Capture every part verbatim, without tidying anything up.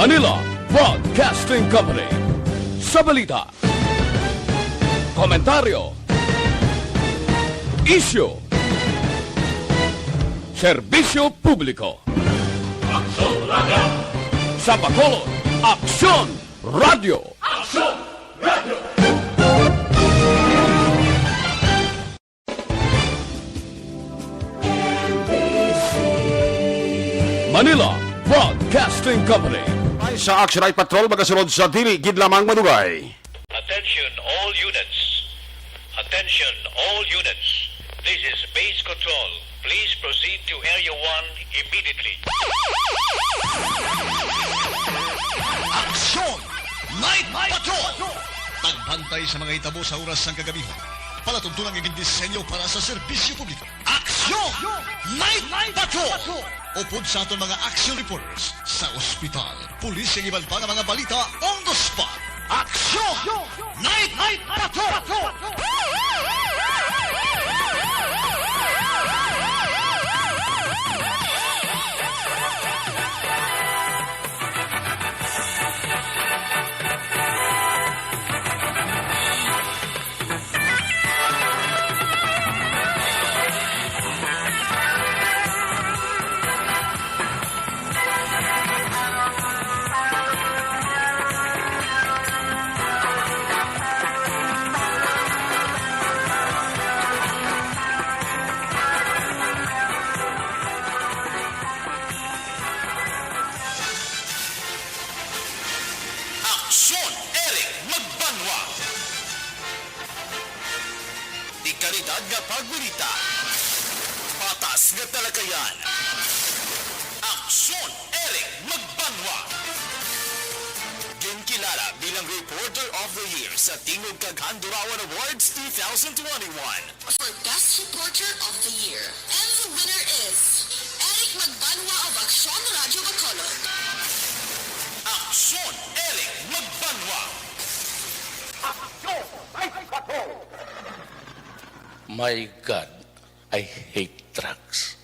Manila Broadcasting Company. Sa balita, komentaryo, isyu, serbisyo publiko. Aksyon Radio! Sa Bacolod, Aksyon Radio! Aksyon Radio! Manila Broadcasting Company. Ay, sa Action Night Patrol, magasunod sa dili gid lamang madugay. Attention all units. Attention all units. This is base control. Please proceed to Area one immediately. Action Night Patrol! Tagbantay sa mga hitabo sa oras sang kagabihon. Palatuntunan nga gindisenyo para sa serbisyo publiko. Action Night Patrol! Upod sa aton mga action reporters sa ospital, pulis, ug iban pa nga mga balita on the spot. Action Night Patrol! Aksyon, Eric Magbanwa. Di kalidad nga pagbalita. Patas nga talakayan. Aksyon, Eric Magbanwa. Ginkilala bilang Reporter of the Year sa Tingog kag Handurawan Awards two thousand twenty-one. For Best Reporter of the Year. And the winner is Eric Magbanwa of Aksyon Radio Bacolod. Aksyon, Eric Magbanwa. Aksyon, Eric Magbanwa. My God, I hate drugs.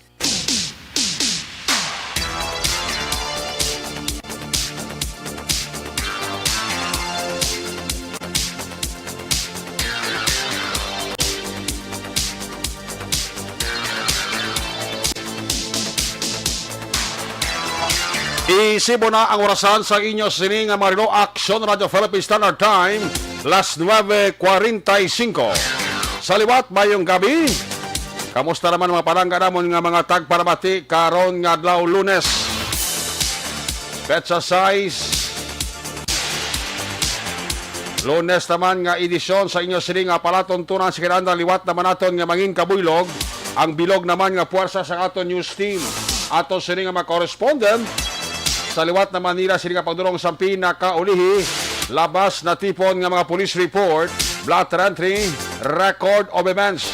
Isibo na ang orasan sa inyo sini nga mga rino, Aksyon Radio Philippine Standard Time, las nuebe cuarenta y cinco. Sa liwat, mayong gabi. Kamusta naman mga palangga namon nga mga tagpalamati karon nga adlaw, Lunes? Petsa sais. Lunes naman nga edisyon sa inyo sini nga palatuntunan sa kinahanglan. Liwat naman naton nga mangin kabuylog ang bilog naman nga puwersa sa aton news team. Ato sini nga mga correspondent sa liwat naman nila sini nga pagdulong sa pinakaulihi, labas natipon nga mga police report, blotter entry, record of events.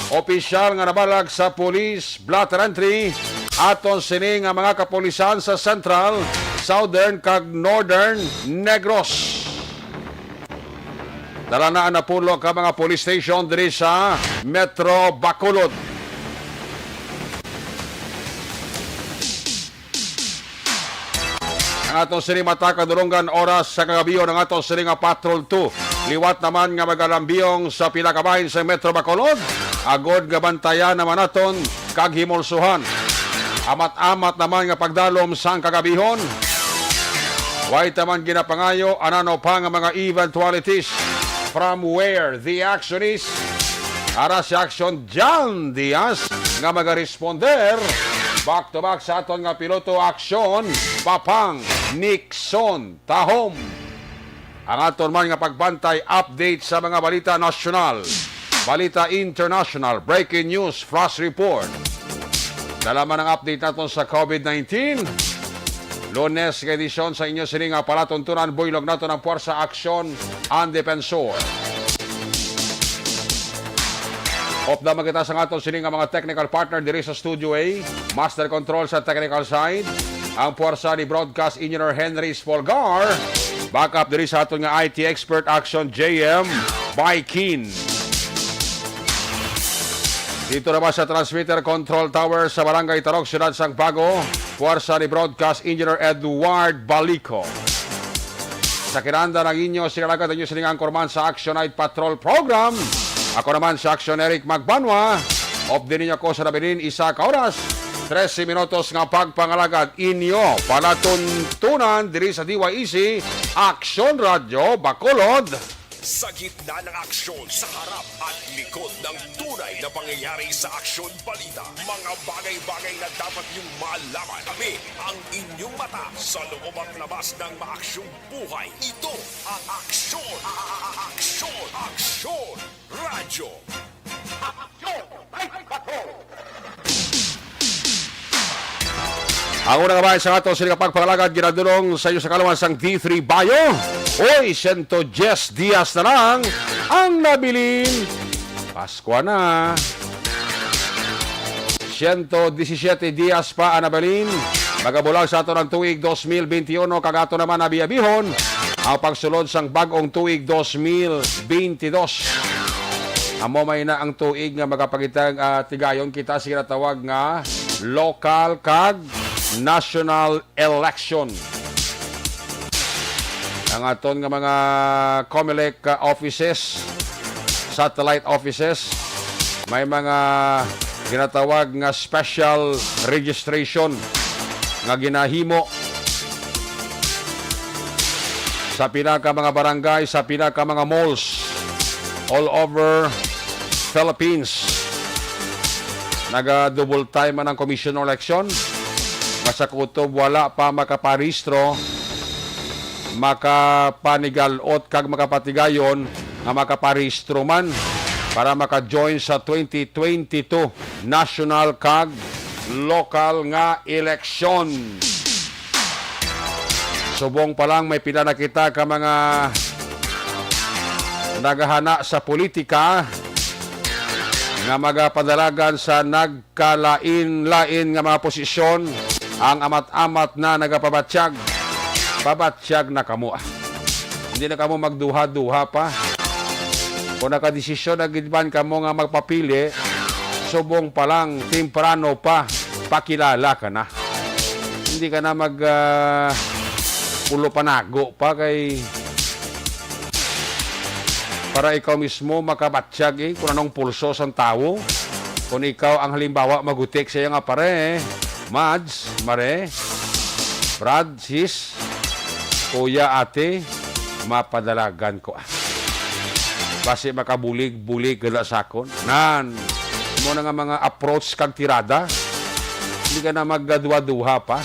Opisyal nga nabalag sa police, blotter entry, aton sini nga mga kapulisan sa Central, Southern, kag Northern Negros. Dala na ang napulo ka mga police station diri sa Metro Bacolod. Ang aton sini mata kadulungan oras sa kagabihon ang aton sini nga Patrol two. Liwat naman nga magalambiyong sa pila ka bahin sa Metro Bacolod, agod nga bantayan naman naton kag himulsuhan. Amat-amat naman nga pagdalom sang kagabihon. Way taman ginapangayo anano pa nga mga eventualities from where the action is. Ara si Action John Diaz nga magaresponder back to back sa aton nga piloto, Action Papang Nixon Tahom. Ang aton man nga pagbantay, update sa mga balita nasyonal, balita international, breaking news, flash report. Dala man ang update naton sa COVID nineteen. Lunes nga edisyon sa inyo sini nga palatuntunan, buylog naton ang Puwersa Aksyon, ang Depensor. Upda man kita sa aton sini nga mga technical partner diri sa Studio A. Master control sa technical side, ang puwersa ni Broadcast Engineer Henry Spolgar. Backup diri sa aton nga I T expert, Action J M Baikin. Dito naman sa transmitter control tower sa Barangay Tarok, Siyudad sang Bago, puwersa ni Broadcast Engineer Edward Balico. Sa kinanda ng inyo, sila agad ang inyo sining anchorman sa Action Night Patrol Program. Ako naman si Action Eric Magbanwa. Update ninyo ako sa nabilin isa ka oras. Trese minutos nga pagpangalagad inyo palatuntunan diri sa D Y E C Action Radio Bacolod. Sa gitna ng aksyon, sa harap at likod ng tunay na pangyayari sa aksyon balita, mga bagay-bagay na dapat niyong malaman. Kami ang inyong mata sa loob at labas ng maaksyong buhay. Ito ang Aksyon, Aksyon, Aksyon Radyo. Aksyon Night Patrol. Ang una nga bahin sa ato sila pagpangalagad ginadulong sa inyo sa kaluman sang D three Bio. Oy, siyento diyes dias na lang ang nabilin. Pasko na. Siyento disisiete dias pa ang nabilin. Magabulag sa ato ng tuig dos mil benti uno, kag ato naman abi-abihon ang pagsulod sang bag-ong tuig dos mil benti dos. Amo may na ang tuig nga magapakita, ah, tigayon kita sa ginatawag nga local kag national election. Ang aton nga mga Comelec, ah, offices, satellite offices, may mga ginatawag nga special registration nga ginahimo sa pila ka mga barangay, sa pila ka mga malls all over Philippines. Naga-double time man ang Commission on Election nga sa kutob wala pa makaparehistro, makapanigal-ot kag makapatigayon nga makaparehistro man para maka-join sa twenty twenty-two national kag local nga eleksyon. Subong pa lang, may pila na kita ka mga nagahana sa politika nga magapadalagan sa nagkalain-lain nga mga posisyon. Ang amat-amat na nagapabatyag. Pabatyag na kamo, ah. Hindi na kamo magduha-duha pa. Kung nakadesisyon na gid man kamo nga magpapili, subong pa lang, temprano pa, pakilala ka na. Hindi ka na mag, ah, pulo panago pa kay para ikaw mismo makabatyag, eh, kung anong pulso sang tawo. Kung ikaw ang halimbawa magutik sa iya nga pare, Mads, Mare, Brad, sis, kuya, ate, mapadalagan ko. Basi makabulig-bulig gala sa akon. Nan, mo na nga mga approach kag tirada. Hindi ka na magduha-duha pa.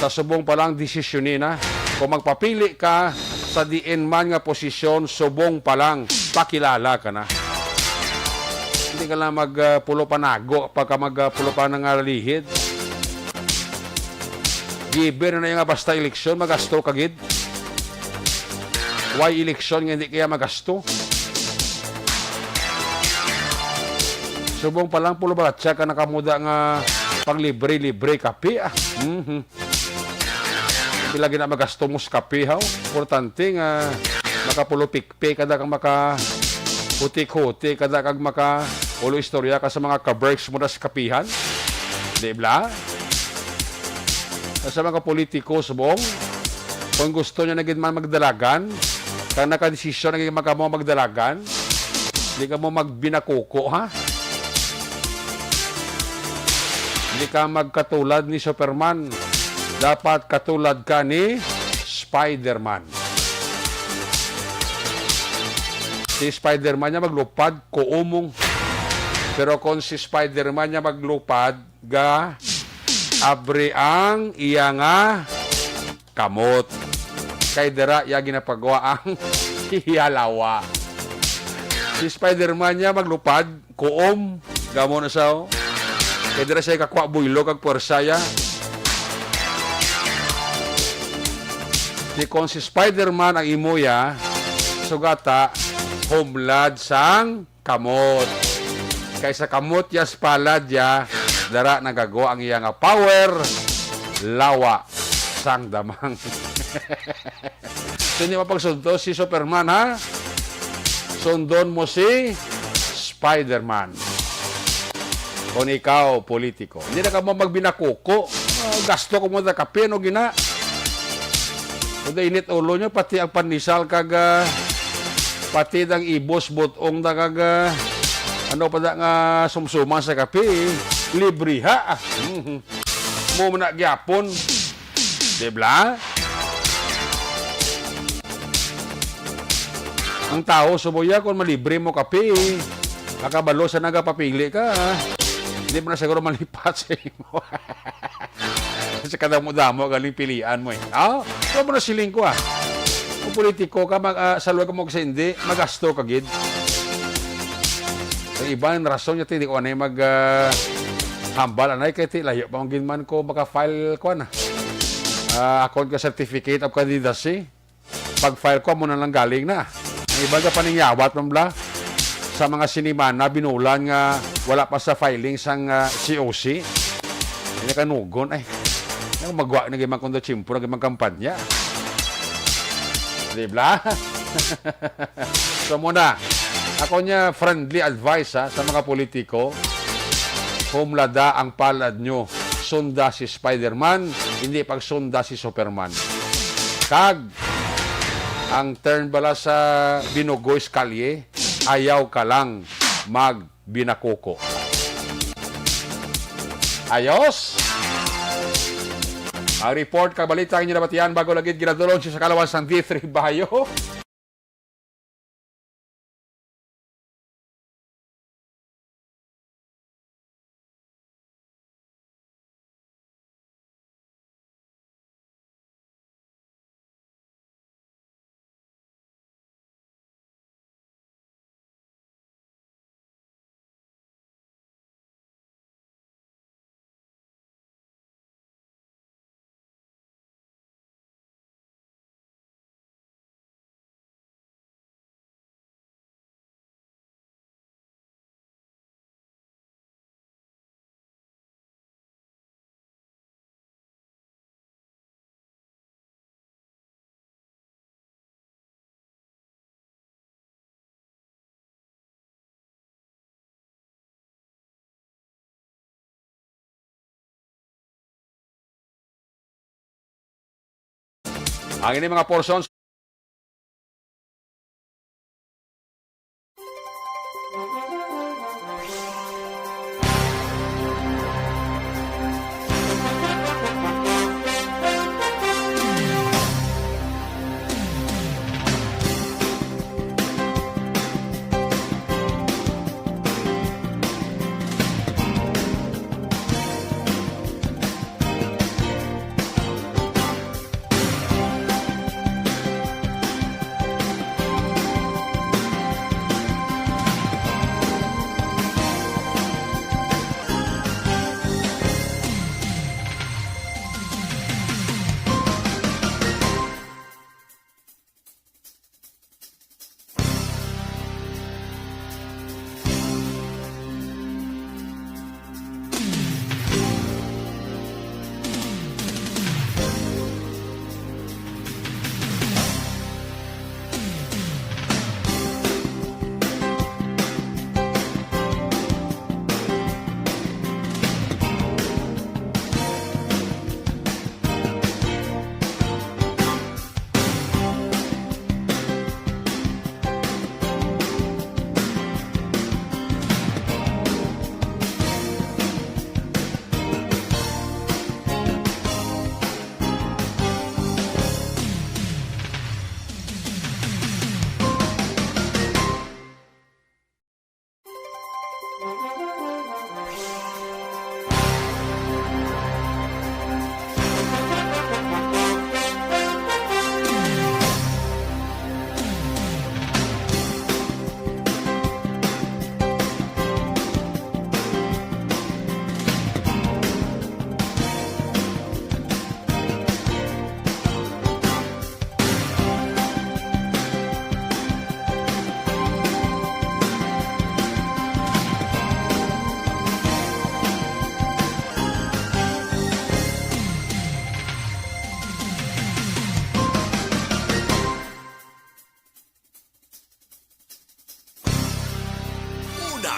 Sa subong pa lang, desisyon ni na. Kung magpapili ka sa diin man nga posisyon, subong pa lang, pakilala ka na. Hindi ka lang mag, ah, pulo panago, pagka mag, ah, pulo pa na nga lihid. Given na nga basta eleksyon, magasto ka gid. Why eleksyon nga hindi kaya magasto? Subong pa lang, pulo balatsa ka nakamuda nga pang libre-libre kape, ah. Mhm. Pila gina magasto mo sa kape, haw? Importante nga makapulupikpe kada kang maka hutik-hutik kada kag maka ulo istorya ka sa mga kaberks mo na sa kapihan. Di bla? Sa mga politiko, subong, kung gusto niya na gid man magdalagan, kang nakadesisyon na gid man kamo magdalagan, di ka mo magbinakuko, ha? Di ka magkatulad ni Superman. Dapat katulad ka ni Spider-Man. Si Spider-Man niya maglupad, kuumong. Pero kung si Spider-Man niya maglupad, ga abri ang iya nga kamot. Kay dira iya ginapagawa ang iya lawa. Si Spider-Man niya maglupad, kuom, gamo na siya, oh. Kay dira siya kakwa buylo kag puwersa ya. Di kon si Spider-Man ang imo ya, sugata, humlad sang kamot. Kay sa kamot ya, sa palad ya, dara nagago ang iya nga power, lawa sang damang. So, hindi mapagsunto si Superman, ha? Sundon mo si Spider-Man. Kung ikaw, politiko, hindi na ka mo magbinakuko. Ah, gasto ko mo sa kape, ano gina? Kundi init ulo nyo, pati ang pandesal kag, ah, pati ang ibos, butong da kag, ah, ano pa da nga sumsuman sa kape, eh. Libre ha. Ah, mhm. Mo man na gyapon. Di ba? Ang tao, subo ya, kung malibre mo kape, makabalo sa nagapapili ka, ha? Hindi mo na siguro malipat sa imo. Sa kadamo-damo, galing pilian mo, eh. Ah, so mo na siling ko, ah. Kung politiko ka, mag, ah, sa lugar mo kasi hindi, magasto ka gid. Ang iba, ang rason niya, hindi ko anay mag, ah, hambal, anay, kay ti, layo pa man gid man ko maka-file, kuwan, ah. Ah, account ka certificate of candidacy. Pag-file ko, amo na lang galing na. Ang iba ka paningyawat man bala sa mga sinimana, binulan nga wala pa sa filing sang, ah, C O C. Hindi ka nugon, ay. Ang magwa na gimang kundo tiyempo na gimang kampanya. Di ba? So muna, ako niya friendly advice, ha, sa mga politiko. Humlada ang palad nyo. Sunda si Spider-Man, hindi pagsunda si Superman. Kag ang term bala sa binugoy sa kalye, ayaw ka lang magbinakuko. Ayos! Ang report kag balita ang inyo nabatian bago lagi ginadulong sa kalawan sang D three Bayo. Ang ini mga portion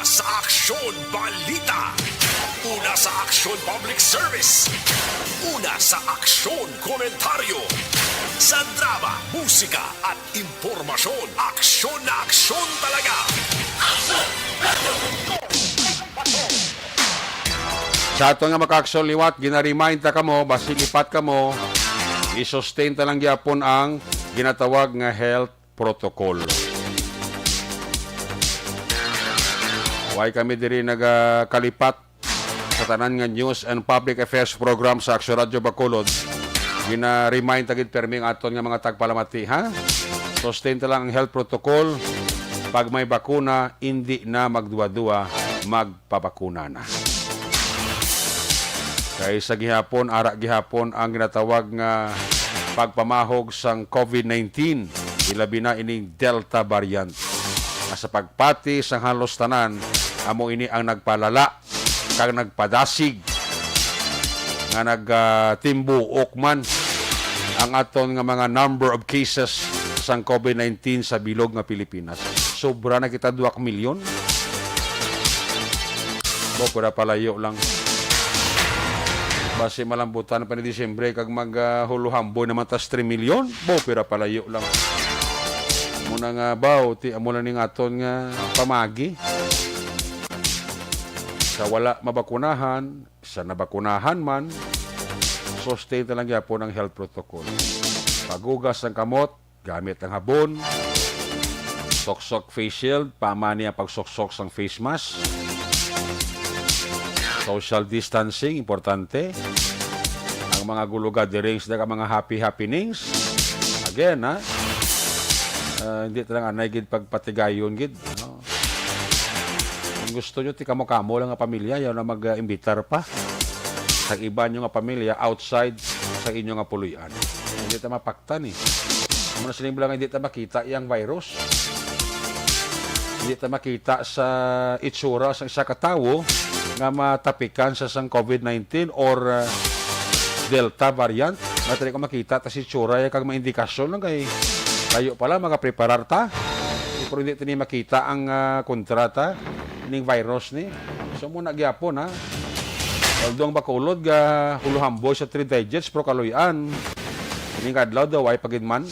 Sa Aksyon Balita. Una sa Aksyon Public Service. Una sa Aksyon Komentaryo. Sa drama, musika at impormasyon, aksyon na aksyon talaga. Sa aton nga makaaksyon liwat, ginaremind ta kamo, basi lipat kamo, i-sustain ta lang gyapon ang ginatawag nga health protocol. Why kami diri nagakalipat sa tanan nga news and public affairs program sa Aksyon Radyo Bacolod? Gina-remind ta gid permi ang aton nga mga tagpalamati, ha? Sustain ta lang ang health protocol. Pag may bakuna, indi na magduwa-duwa, magpabakuna na. Kay sa gihapon, ara gihapon ang ginatawag nga pagpamahog sang COVID nineteen, ilabi na ining Delta variant, nga sa pagpati sang halos tanan, amo ini ang nagpalala kag nagpadasig nga nag, ah, timbuok man ang aton nga mga number of cases sang COVID nineteen sa bilog nga Pilipinas. Sobra na kita duha ka milyon. Bo, pira palayo lang. Basi malambutan pa ni Disyembre kag mag, ah, huluhamboy naman tas three milyon. Bo, pira palayo lang. Muna nga baw, ti amo lang ning aton nga pamagi. Sa wala mabakunahan, sa nabakunahan man, sustain na lang gyapon ang health protocol. Paghugas ang kamot gamit ang habon, soksok face shield, pamani ang pagsoksok sang face mask. Social distancing, importante. Ang mga guluga, diri ang mga happy happenings. Again, ha? Ah, hindi talaga anay gid pagpatigayon gid, no? Kung gusto nyo, ti kamo-kamo lang nga pamilya, yaw na mag-imbitar pa sa iba nyo nga pamilya outside sa inyo nga puloy-an. Hindi ta mapaktan, eh. Amo na siling lang, hindi ta makita yang virus. Hindi ta makita sa itsura sa isa ka tawo nga matapikan sa sang COVID nineteen or, uh, Delta variant. Matali ko makita ta si itsura ya kag maindikasyon lang kay layo pala, makapreparar ta. Pero hindi tani makita ang, ah, kontrata ning virus ni. So, muna gyapon, ha. Although ang Bacolod ga huluhamboy sa three digits, pero kaluy-an, ning adlaw daw ay pagidman.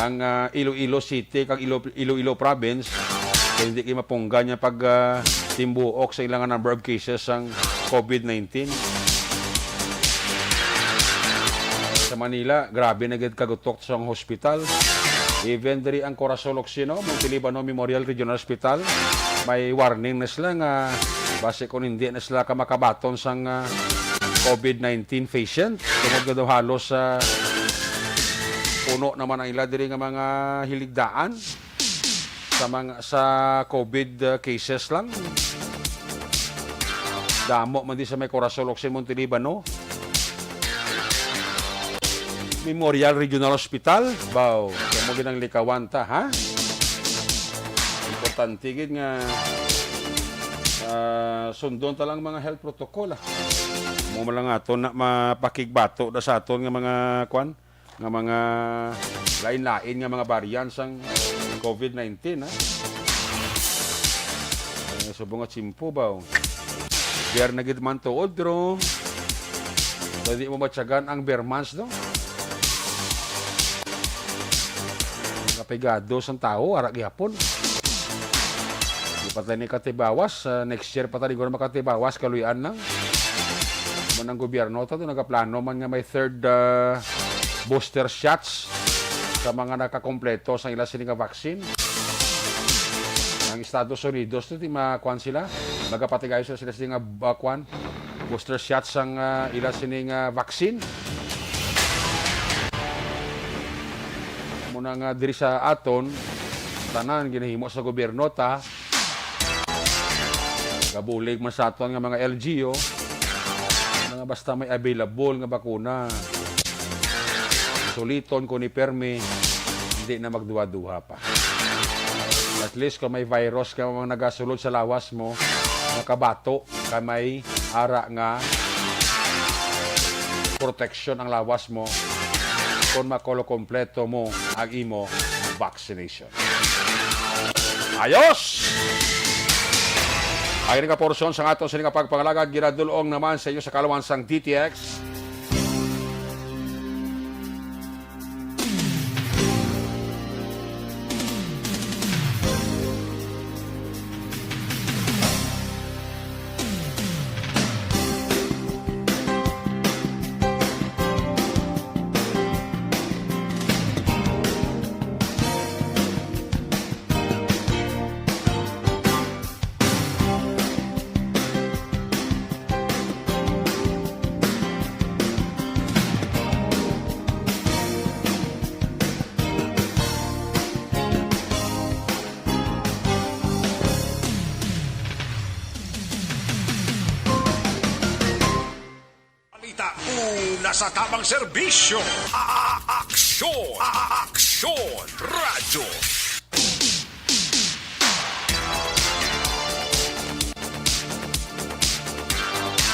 Ang, ah, Iloilo City kag Ilo-, Iloilo Province, kay hindi kay mapunggan niya pag, ah, timbuok sa ilang number of cases sang COVID nineteen. Sa Manila, grabe na gid kagutok sa hospital. Even diri ang Corazon Oxino, Montelibano Memorial Regional Hospital, may warning na sila nga basi kung hindi na sila ka makabaton sang, ah, COVID nineteen patient, tungod nga daw halos sa puno naman ang ila diri nga mga hiligdaan sa mga, sa COVID, uh, cases lang. Damo man di sa may Corazon Oxino, Montelibano. Memorial Regional Hospital, baw, kamo ginang likawan ta, ha? Importante gid nga, ah, sundon ta lang mga health protocol, ah. Mo man lang aton na mapakigbato na sa aton nga mga kwan, nga mga lain-lain nga mga variant sang COVID nineteen, ha? Eh, subong nga tsimpo ba, oh. Beer na gid man tuod, pero pwede mo matyagan ang beer months, no? Ang kapigado sang tao, ara gyapon. Di pa tayo ni katibawas. Ah, next year pa tayo siguro makatibawas, kaluyan lang. Mo nang gobyerno to, to nagaplano man nga may third, ah, booster shots sa mga nakakompleto sa ila sini nga vaccine. Ang Estados Unidos to, di makuan sila. Magapatigayo sila, sila sini nga, ah, kuan, booster shots sang, ah, ila sini nga vaccine. Muna nga diri sa aton, tanan ginahimo sa gobyerno ta. Gabulig man sa aton nga mga L G U, mga basta may available nga bakuna, suliton ko ni permi, hindi na magduha-duha pa. At least kung may virus ka mga nagasulod sa lawas mo, makabato ka may ara nga proteksyon ang lawas mo kung makolokompleto mo ang imo vaccination. Ayos! Ang ini nga porsyon sa aton sini nga pagpangalagad ginadul-ong naman sa inyo sa kaalaman sang D T X. Balita una sa tamang serbisyo. A-, aksyon! A-, aksyon! Radyo!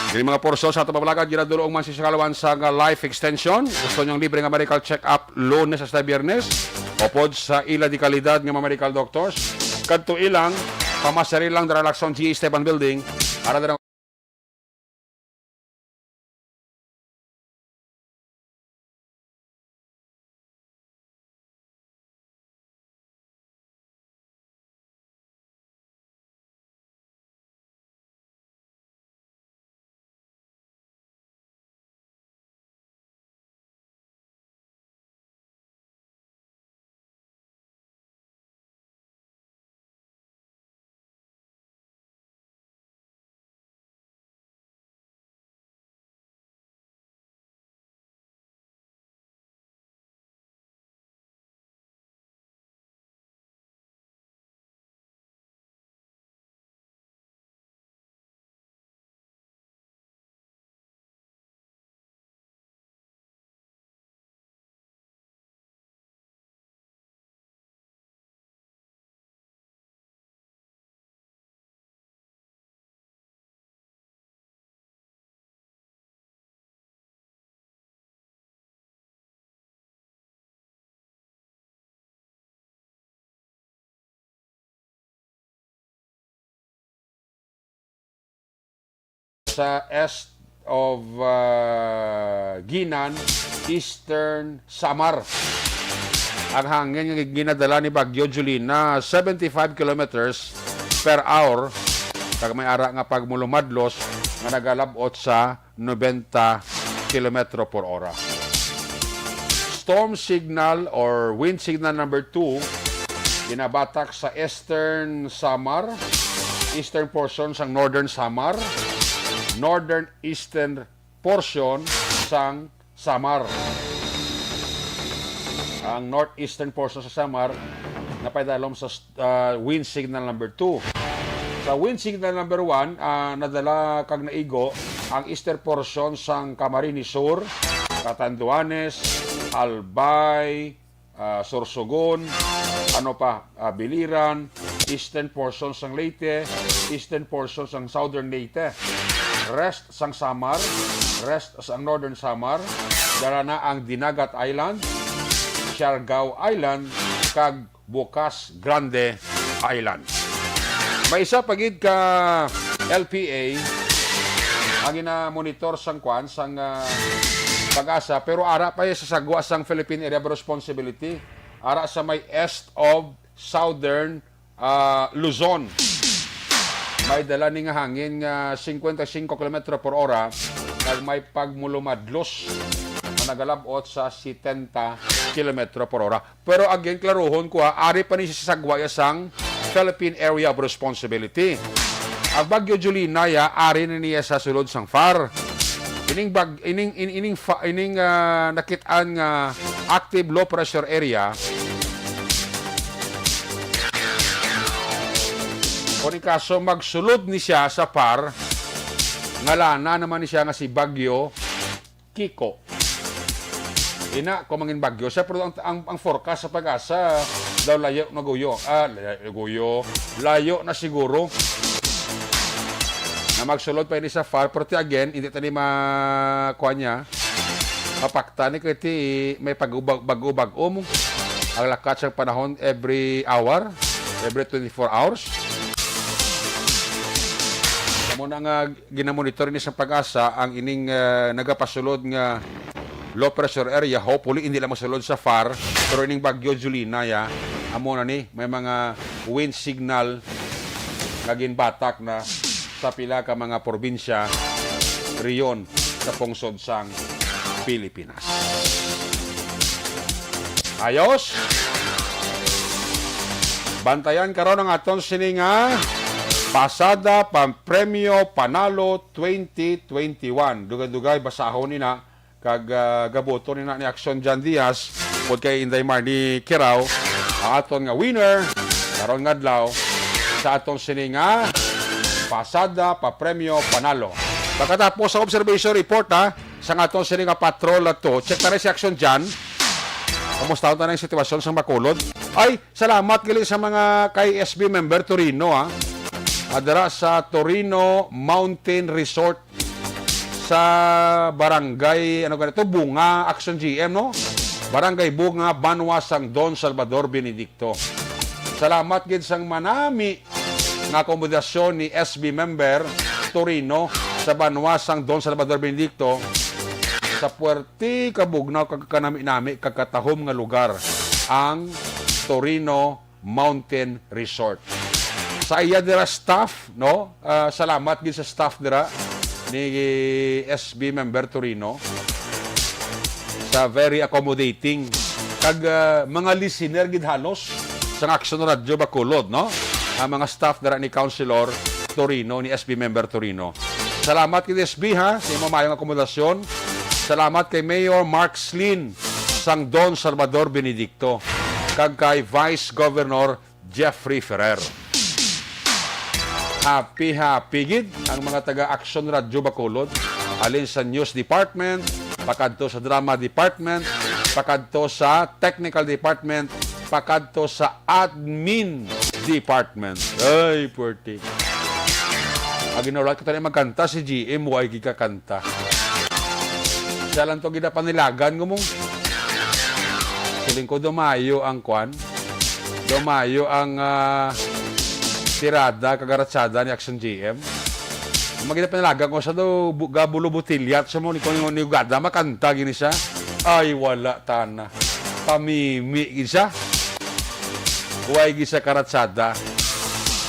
Kini mga porsyon sa ato pamalagan, ginadulong man sa kaalaman sa nga life extension. Gusto niyong libre nga medical check-up Lunes hasta Biyernes? Upod sa ila di kalidad nga mga medical doctors, kadto ilang pamasari lang dara Lacson G. Esteban Building. Ara na sa east of, ah, Guinan, Eastern Samar. Ang hangin nga ginadala ni Bagyo Jolina, seventy-five kilometers per hour, kag may ara nga pagmulumadlos nga nagalab-ot sa nobenta kilometro por ora. Storm signal or wind signal number two, ginabatak sa Eastern Samar, eastern portion sang Northern Samar, northern eastern portion sang Samar. Ang northeastern portion sa Samar napaidalom sa, ah, wind signal number two. Sa wind signal number one, ah, nadala kag naigo ang eastern portion sang Camarines Sur, Catanduanes, Albay, ah, Sorsogon, ano pa, ah, Biliran, eastern portion sang Leyte, eastern portion sang Southern Leyte, rest sang Samar, rest sang Northern Samar, dala na ang Dinagat Island, Siargao Island, kag Bucas Grande Island. May isa pa gid ka L P A ang gina-monitor sang kwan, sang, ah, PAGASA, pero ara pa sa sagwa sang Philippine Area of Responsibility. Ara sa may east of southern, ah, Luzon. May dala ni nga hangin nga cincuenta y cinco kilometro por hora, kag may pagmulumadlos nga nagalab-ot sa setenta kilometro por hora. Pero again, klaruhon ko, ha, ari pa ni sa sagwa ya sang Philippine Area of Responsibility. Ang Bagyo Jolina ya, ari na niya sa sulod sang far. Ining bag-, ining, in-, ining fa-, ining, ah, nakit-an nga active low pressure area, kung in kaso magsulod ni siya sa far, ngalana naman ni siya nga si Bagyo Kiko. Ina, kung mangin bagyo siya, pero ang, ang, ang forecast sa PAGASA, daw layo na guyo. Ah, layo, guyo. Layo na siguro na magsulod pa ini sa far, pero ti again, hindi tani ma-, kuha niya, mapakta ni kay ti may pag-ubag-, bag-o-bag-o mo. Ang lakat sang panahon every hour, every twenty-four hours. Amo na nga ginamonitor ni sa PAGASA ang ining, ah, nagapasulod nga low pressure area. Hopefully, hindi lang masulod sa far, pero ining Bagyo Jolina, ya, amo na ni, may mga wind signal nga ginbatak na sa pila ka mga probinsya riyon sa pungsod sang Pilipinas. Ayos? Bantayan karon ang aton sini nga Pasada Pampremyo Panalo twenty twenty-one. Dugay-dugay, basahon ni na kag, ah, gabuton ni na ni Action John Diaz, pod kay Inday Marnie Kirao, ang aton nga winner karon nga adlaw sa aton sini nga Pasada Papremyo Panalo. Pagkatapos sa observation report, ha, sa aton sini nga patrol na to, check ta na si Action John. Kamusta ta na yung sitwasyon sa Bacolod? Ay, salamat gali sa mga kay S B member Torino, ha. Ah, dira sa Torino Mountain Resort sa barangay, ano ka to, Bunga, Action G M, no? Barangay Bunga, banwa sang Don Salvador Benedicto. Salamat gid sang manami nga akomodasyon ni S B member Torino sa banwa sang Don Salvador Benedicto sa puwerte, kabugnaw, kag kanami-nami, kag katahom nga lugar, ang Torino Mountain Resort. Sa iya dira staff, no? Ah, salamat gid sa staff dira ni S B member Torino sa very accommodating kag, ah, mga listener gid halos sa Action Radio Bacolod, no? Ang mga staff dira ni Councilor Torino, ni S B member Torino. Salamat gid, S B, ha, sa imong maayong akomodasyon. Salamat kay Mayor Mark Slin sang Don Salvador Benedicto kag kay Vice Governor Jeffrey Ferrer. Happy, happy gid ang mga taga Action Radio Bacolod, halin sa News Department, pakadto sa Drama Department, pakadto sa Technical Department, pakadto sa Admin Department. Ay, puwerte. Ang ginahulat ko tayo magkanta, si G M, way gid kakanta. Siya lang to gid ang panilagan ko mo. Siling ko, dumayo ang kwan. Dumayo ang, ah, tirada kag aratsada ni Action G M. Ang mga ginapanalagan ko sa do, bu-, gabulo butilyat sa mo, ni, kung ni Ugada, makanta gini siya. Ay, wala, tana. Pamimi gid siya. Way gid siya karatsada.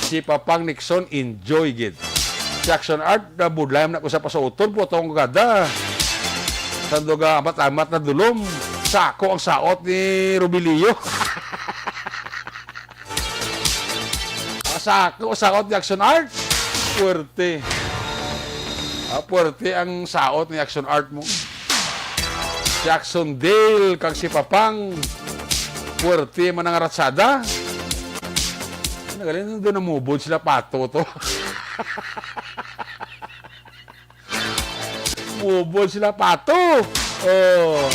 Si Papang Nixon, enjoy gid. Si Action Art, nabudlay man ako sa pasuoton, putong Ugada. Sa duga, amat-amat na dulom. Sako ang saot ni Robilio. Sa ako, saot ni Action Art. Puwerte. Ah, puwerte ang saot ni Action Art mo. Si Action Dale kag si Papang. Puwerte man ang ratsada. Nagaling doon namubod sila pato to. Mubod sila pato. Oh.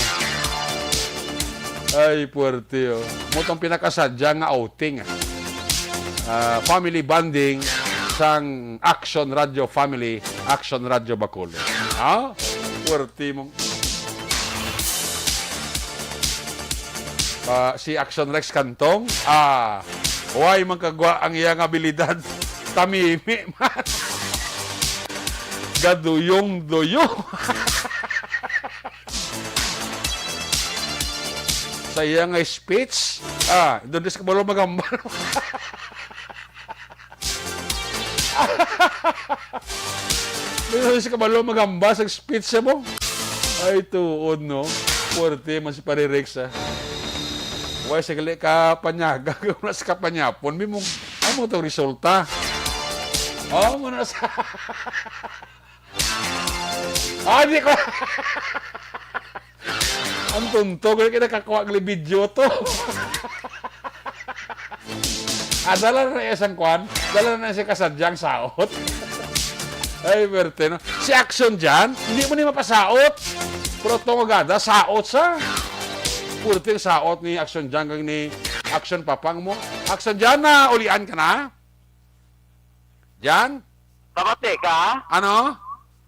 Ay, puwerte, oh. Mo tong pinakasadya nga outing, ah. Ah, family bonding sang Action Radio Family, Action Radio Bacolod. Ha? Puwerte mong, ah, si Action Rex Cantong, ah, way man kagwa ang iyang abilidad. Tamimi man. Gaduyong-duyong. Sa iya nga speech, ah, doon sa kabalo magambal. Doon sa kabalo magambal sa speech siya mo. Ay, tuod, no? Puwerte man si Pare Rex, ah. Way, sa gali ka panyaga, wala sa kapanyapon. May mong, ano to resulta? Oh, mo na sa... Ah, di ko. Ang tunto, kaya kinakakuha ng video to. Ah, dala na isang kwan. Dala na siya kasadyang saot. Ay, perte, no? Si Action dyan, hindi mo ni mapasaot. Pero itong agada, saot sa. Purting saot ni Action dyan, kag ni Action Papang mo. Action dyan, na ulian ka na? Jan? Kabati ka? Ano?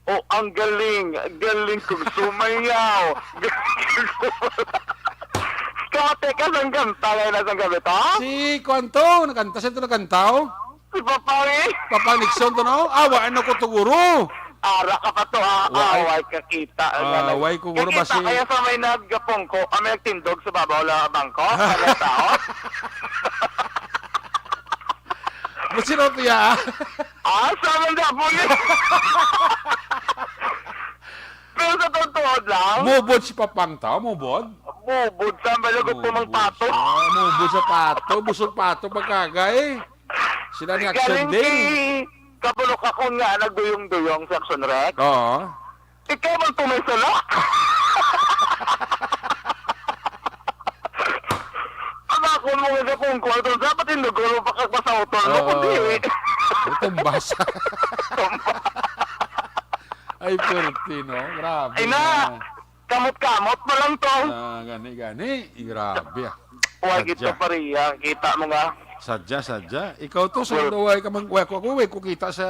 Oh, ang galing. Galing kong sumayaw. Galing kong sumayaw. Kate ka sang kanta nga ina sang gabi to? Si kuwan to, nagkanta, sino to nagkanta, oh? Si Papang, eh. Papang Nixon to, no? Ah, wa, ano ko to, guro? Ara ka pa to, ah. Wa, Ah, ay. Way ka kita. Ah, Ano, way ko, guro, Kakita basi kaya sa may nagapungko, ah, may nagtindog sa babaw la bangko? Ano tao? Basi raw tiya, ah. Ah, sa man daw, bulis. Pero sa totoo lang, Mubod si Papang to, mubod? Mubod sa malagot Mubod pumang pato. siya. Mubod sa pato. Busog pato pagkagay. Sila ni Action Galing Day. Kay kabulok ako nga nagduyong-duyong sa Action Rec. Oo. Ikaw man to may sala. Ang ako mo nga kung kwarto, dapat yung lugar mo pakagpasauton mo, Oo. Kundi, eh. Tumba sa Ay, pwerte, no? Grabe Ay na. na. Kamot-kamot pa lang to. Ah, gani, gani. Grabe, ah. Wa gid Sadya. to, pariya. Kita mo nga. Sadya, sadya. Ikaw to, sa Well, way ka mang, way ko, ako, way ko kita sa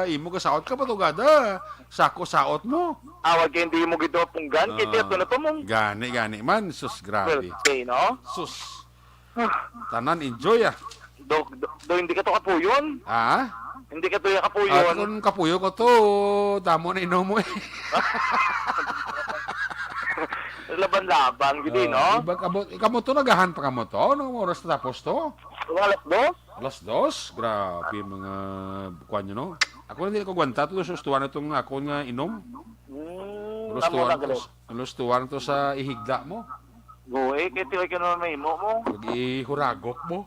imo, kasaot ka pa to, gada. Sako-saot mo. Awag kay hindi mo gid punggan, kay Ah, tiyato na to mong gani, gani man. Sus, grabe. Birthday, no? Sus. Ah. Tanan, enjoy, ah. Do, do, do, hindi ka to kapuyon? Ah? Hindi ka to ya kapuyon? Ah, kung kapuyo ko to, damo na inom mo, eh. Laban-laban, gid, eh, Ah, no? Iba kamo, kamo to, nagahan pa kamo to? Anong oras tapos to? Mga alas dos? Alas dos? Grabe, mga kuwan nyo, no? Ako na, hindi ko gwanta to, sustuan na itong ako nga inom. Hmm, Alas amo tuwan na to, gani. Alas tuwan to sa ihigda mo. Go, eh, kay tiway ka naman may imo mo. Pag ihuragok mo.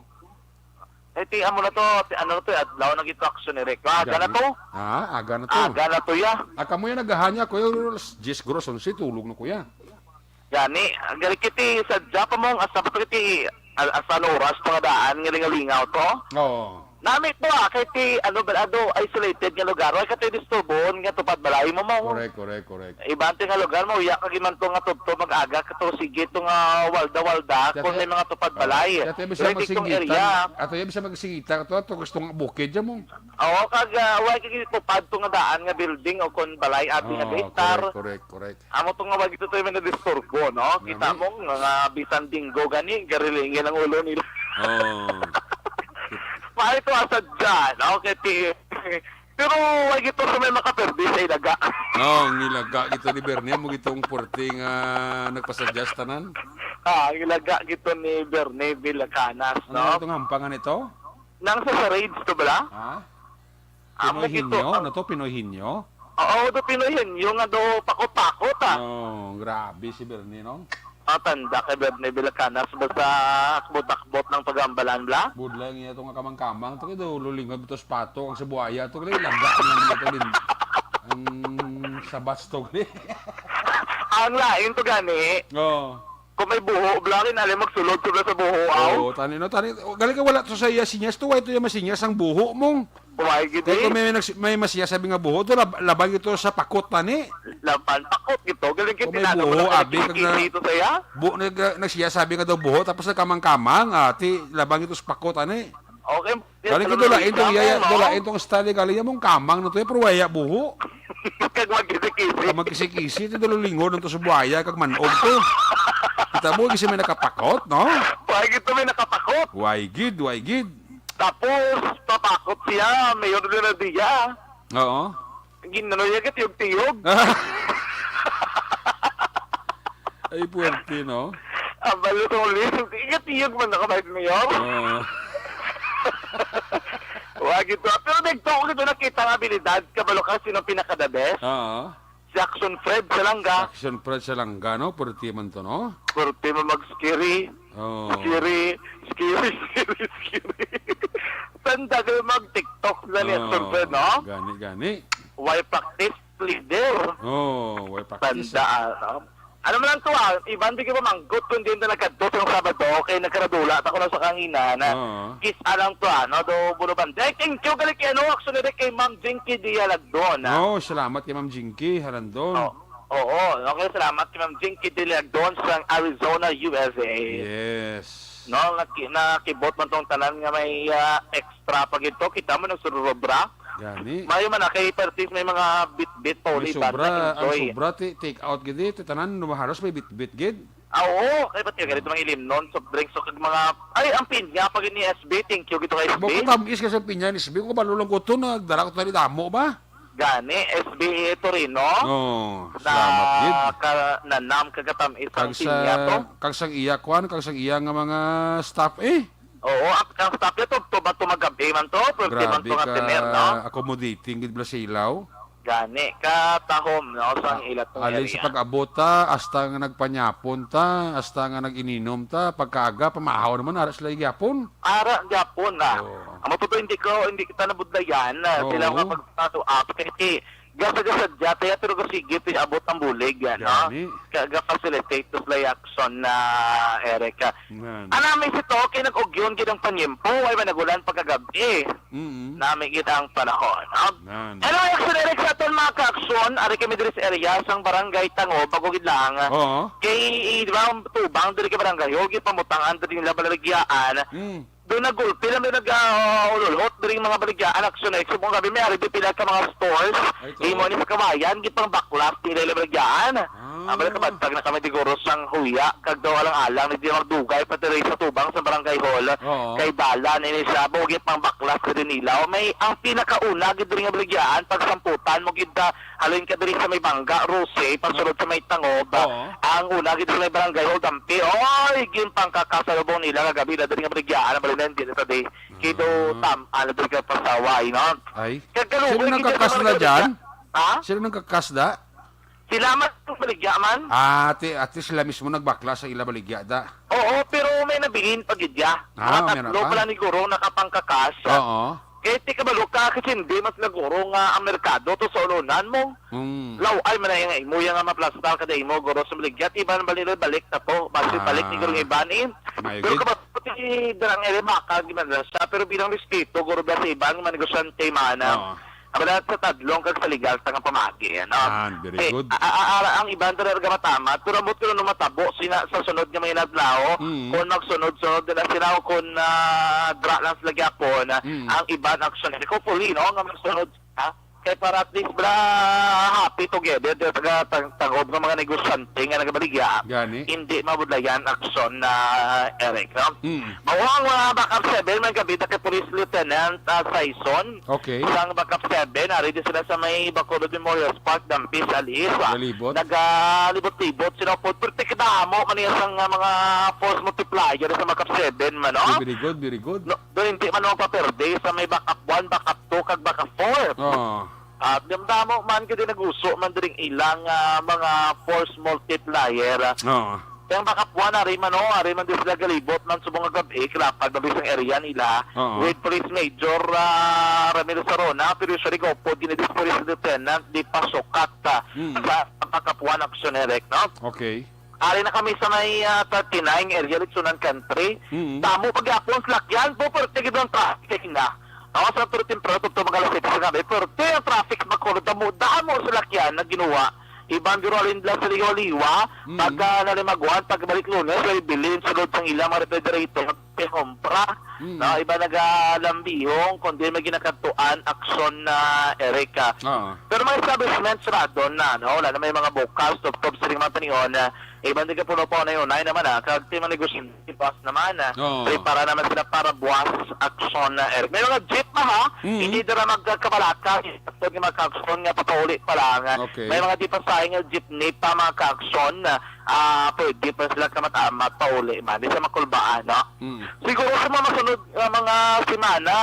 Eh, ti, amo na to, ti, ano na to, eh, adlaw na gito action ni Rick. Aga na Gani. to. Ah, aga na to. Aga na to, ya. Ah, kamo yan naghahanya, kuya, alas diyes, guro, alas onse, tulog na, kuya. Gani, gali kiti, sadya pa mong, asa pa to kiti, al-, asa na oras, pangadaan, nga lingaw-lingaw to? Oo. Nami to, ah, kay ti, ano, ba, ado, isolated nga lugar, ay, katoy disturbohon nga tupad balay mo, mo. Correct, correct, correct. Iban ti nga lugar, mauya ka giman to nga tubtob mag-aga ka to, sige to nga walda-walda, Kaya kung ti-, may mga tupad ah, balay. Kaya ti, bisa Ready tong masigitan. area. Ato yan, bisa masigitan. Ato, ato, gusto nga bukid dyan mo. Oo, kag, ah, wa kay tupad to nga daan nga building o kon balay, abi nga Oo, gahitar. Correct, correct, correct. Amo to nga wag ito to yung mga disturbo, no? Kita Nami. mo nga, nga bisan dinggo gani, garilingin ang ulo nila. Oo. Maayo to asad dyan, no? Kay ti-, pero wag ito sa may makaperde sa ilaga. No, ang ilaga gito ni Bernie, mo gitong porte nga nagpasuggest tanan. Ah, ang ilaga gito ni Bernie Villacanas, Ano no? itong hampangan ito? Nang sa, sa raids to bala? Ha? Amo Pinoy gito, Hinyo? ah. Ano to? Pinoy Hinyo? Oo, do Pinoy Hinyo nga do pakot-pakot, ah. Oh, grabe si Bernie, no? Ah, tanda kay Bernie Villacanas, basta akbot-akbot ng pagambalan, bla? Budlay niya itong kamang-kamang. Ito kayo, lulingag ito sa pato. Ang sa buhaya, ito kayo, langga niya ito din. Ang sabas to, kayo. Ang lain to gani. Oo. Kung may buho, bla, rin, alam, magsulod sila sa buho, aw. Oo, tani, no, tani. Galing ka wala to sa iya sinyas to, why to iya masinyas ang buho mong? Why, gid, Kaya kung eh? may, may nags-, may masiya sabi nga buho, to lab-, labang ito sa pakot, tani. Laban, pakot ito. Galing Kung may kita, buho, abi, kag na, dito saya. Bu-, nag-, nagsiya sabi nga daw buho, tapos nagkamang-kamang, ah, ti, labang ito sa pakot, tani. Okay. Galing ko Ano dulain naman tong yaya, lang, no? dulain tong style, galing mong kamang na to, eh, pero waya buho. Kag magkisi-kisi. Kag magkisi-kisi, ito dalo lingod nito sa buhaya, kag manog to. Kita mo, kasi may nakapakot, no? Why gid to may nakapakot? Why gid, why gid? Tapos, papakot siya, mayor de la Dia. Oo. Ginano niya ka tiyog-tiyog. Ay, puwerte, no? Ang balo sa ulit. Ikatiyog man ako, Vice Mayor. Oo. Wag ito. Pero nagtuo ko ito, nakita ang abilidad. Kabalo ka, sino pinaka-the best? Oo. Si Action Fred sa langga. Action Fred sa langga, no? Pwerte man to, no? Pwerte mo mag-scary. Oo. Scary, scary, scary, scary. Tanda kayo mag-TikTok na ni Action Oo, Fred, no? Gani, gani. Why practice leader? Oo, why practice, Tanda, eh? ah, no? Ano man lang to, ah, iban di ka mamanggot kung di na nagkadto sa Sabado, kay nagkaradula ta ko na sa kangina na Oo. Kiss alang to, ah, no? Do, Buluban. Ay, thank you, galing kay, ano, actually, kay Ma'am Jinky Dialagdon, ah. Oo, salamat kay Ma'am Jinky Harandon. Oh, oo, okay, salamat kay Ma'am Jinky Dialagdon sa Arizona, U S A. Yes. No, naki-, nakibot man tong tanan nga may, ah, extra pa gid to. Kita mo, nagsururobra. Gani. Mayo man na, kay parties may mga bit-bit pa May uli, sobra, banda, ang enjoy. sobra, ti-, take out gid, eh. Ti tanan, halos may bit-bit gid. Ah, oo, kay pati ganito mga ilimnon, soft drinks, so kag mga, ay, ang pinya pa gid ni S B, thank you gito kay S B. Bako tamis ka sa pinya ni S B, ko kabalo lang ko to, nagdala ko tani damo ba? Gani, S B Torino. Oh, na salamat gid. Ka, nanam kagatamis ang Kag sa, pinya to. Kag sang iya, kwan, kag sang iya nga mga staff, eh. Oo, ang, ang staff niya to, to ba to magabi man to? Pwerte man Grabe to nga ka tener, no? Accommodating gid bala sa ilaw. Gani, katahom, no, sa Ah, ila tong alin sa area. Pag-abot ta, hasta nga nagpanyapon ta, hasta nga nag-ininom ta, pagkaaga, pamahaw naman, ara sila gyapon. Ara gyapon na. Oo. Amo to, to, hindi ko, hindi kita nabudlayan na Oo. Sila nga pagpatuap. Kay gasa-gasa dya, kaya pero sige, abot ang bulig, yan, no? Gani. Ka-, ga-facilitate to sila action na, Eric. Nga. Ana, may sito, kay nag-ugyon gid ang panyempo, ay managulan pagkagabi. Mm. Nami gid ang panahon, no? Nan. Anyway, action, Eric, sa aton mga ka-action, ari kami diri sa area sang Barangay Tango, bago gid lang. Oo. Kay, eh, di ba, tubang diri kay Barangay Hall, gipamutangan diri nila balaligyan. Mm. Doon nagulpi lang, doon nag-, ah, ululhot diri mga balaligyan, action, Eric. Subong gabi, may ari di pila ka mga stores. Ay, to. Imo ni sa kawayan, gipang baklas nila balaligyan. Ah. Ang balik kabantag na kami di guro sang huya, kag daw alang-alang ni di magdugay pa diri sa tubang sa barangay hall. Oo. Kay dalan ini siya, bugit pang baklas diri nila. May ang pinakauna gid diri nga baligyan, pagsamputan mo gid, ah, halin ka diri sa may Bangga, Rose, pagsulod sa may Tangob. Oo. Ang una gid sa may barangay hall, dampi. Oy, gin pangkakasalubong nila kagabi na diri nga baligyan, ang balinan din sa day. Kido Ah. Tam, ano diri ka pasaway, no? Ay. Kag kaluoy Sino gid nagkakas sa na mga dyan? Ha? Sino nagkakas da? Sila man ang baligya man. Ah, ti-, at least sila mismo nagbakla sa ila baligya da. Oo, pero may nabilin pa gid ya. Ah, Mga meron tatlo pa? Pala ni guro nakapangkakas. Oo. Kay ti kabalo ka, kasi hindi mas na guro nga ang merkado to sa ulunan mo. Mm. Law, ay, manay nga imo, yang nga maplastar ka da imo, guro sa baligya. Iban ba nila balik na to? Basi Ah. Balik ni guro iban eh. Mayo Pero gid. Kabalo ti darang ere maka, gimana siya. Pero bilang respeto, guro ba sa iban, mga negosyante, mana. Oo. Abala sa tadlong kag sa legal ta nga pamagi, ano? Ah, very Eh, good. a-, a-, ara ang iban talaga matama, pero ambot ko no matabo sina sa sunod nga mga inadlaw, Mm. kung magsunod-sunod na sila o kung, ah, dra lang sila gyapon, Mm. ang iban action. Hopefully, no, nga magsunod sila. Kay para at least, bra, happy together, di taga tang-, tangob nga mga negosyante nga nagabaligya. Gani. Hindi mabudlayan action na, Eric, no? Mm. Mao ang mga backup seven, may gabida kay Police Lieutenant, ah, Saison. Okay. Sang backup seven, ari din sila sa may Bacolod Memorial Park, Dampis, Aliso. Galibot. Nagalibot-libot sila po. Pero tikdamo man niya sang, ah, mga force multiplier sa backup seven man, no? Very good, very good. No, doon hindi man magpaperde sa may backup one, backup two, kag backup four. Oo. At damdamo man gid naguso man diri ilang, ah, mga force multiplier. Oo. Kaya ang bakapuan, ari man, oh, ari man din sila galibot man subong nga gab-i, kalapad man bisang area nila. Oo. With Police Major, ah, Ramil Sarona, pero siya rin upod, gini Police Lieutenant, di pasukat, ah, Mm. sa bakapuan action, Eric, no? Okay. Ari na kami sa may, ah, thirty-nine area, Litsunan Country. Mm. Damo pagyapon, salakyan po, pero tigid ang traffic na. No, sa pero temprano, tugtog mga alas siyete sa gabi, pero ang traffic, makulod, damo, damo salakyan na ginuwa. Iban guro alin lang sa liwa-liwa, Mm. pag, ah, nalimaguan, pagbalik Lunes, may bilin, sulod sang ilang mga refrigerator, may kompra. Mm. No, iba nagalambihong, kundi may ginakadtuan, aksyon na Erica. Oo. Pero mga establishment, sarado na, no? Wala na may mga bukas, tubtob, siling mga tanion, ah, iban di ka puno pa, unay-unay naman, ah, kag ti mga negosyante, buwas naman, ah, Oo. prepara naman sila para buwas, aksyon na Eric. May mga jeep pa, ha? Mm. Hindi dira magkabalaka, Tod nga mga kaaksyon nga papauli pa lang, ah, Okay. may mga di pa saing nga jeepney pa, mga kaaksyon, ah, pwede pa sila kamat-amat pauli man. Di sa makulbaan, no? Mm. Siguro sa mga masunod nga mga semana,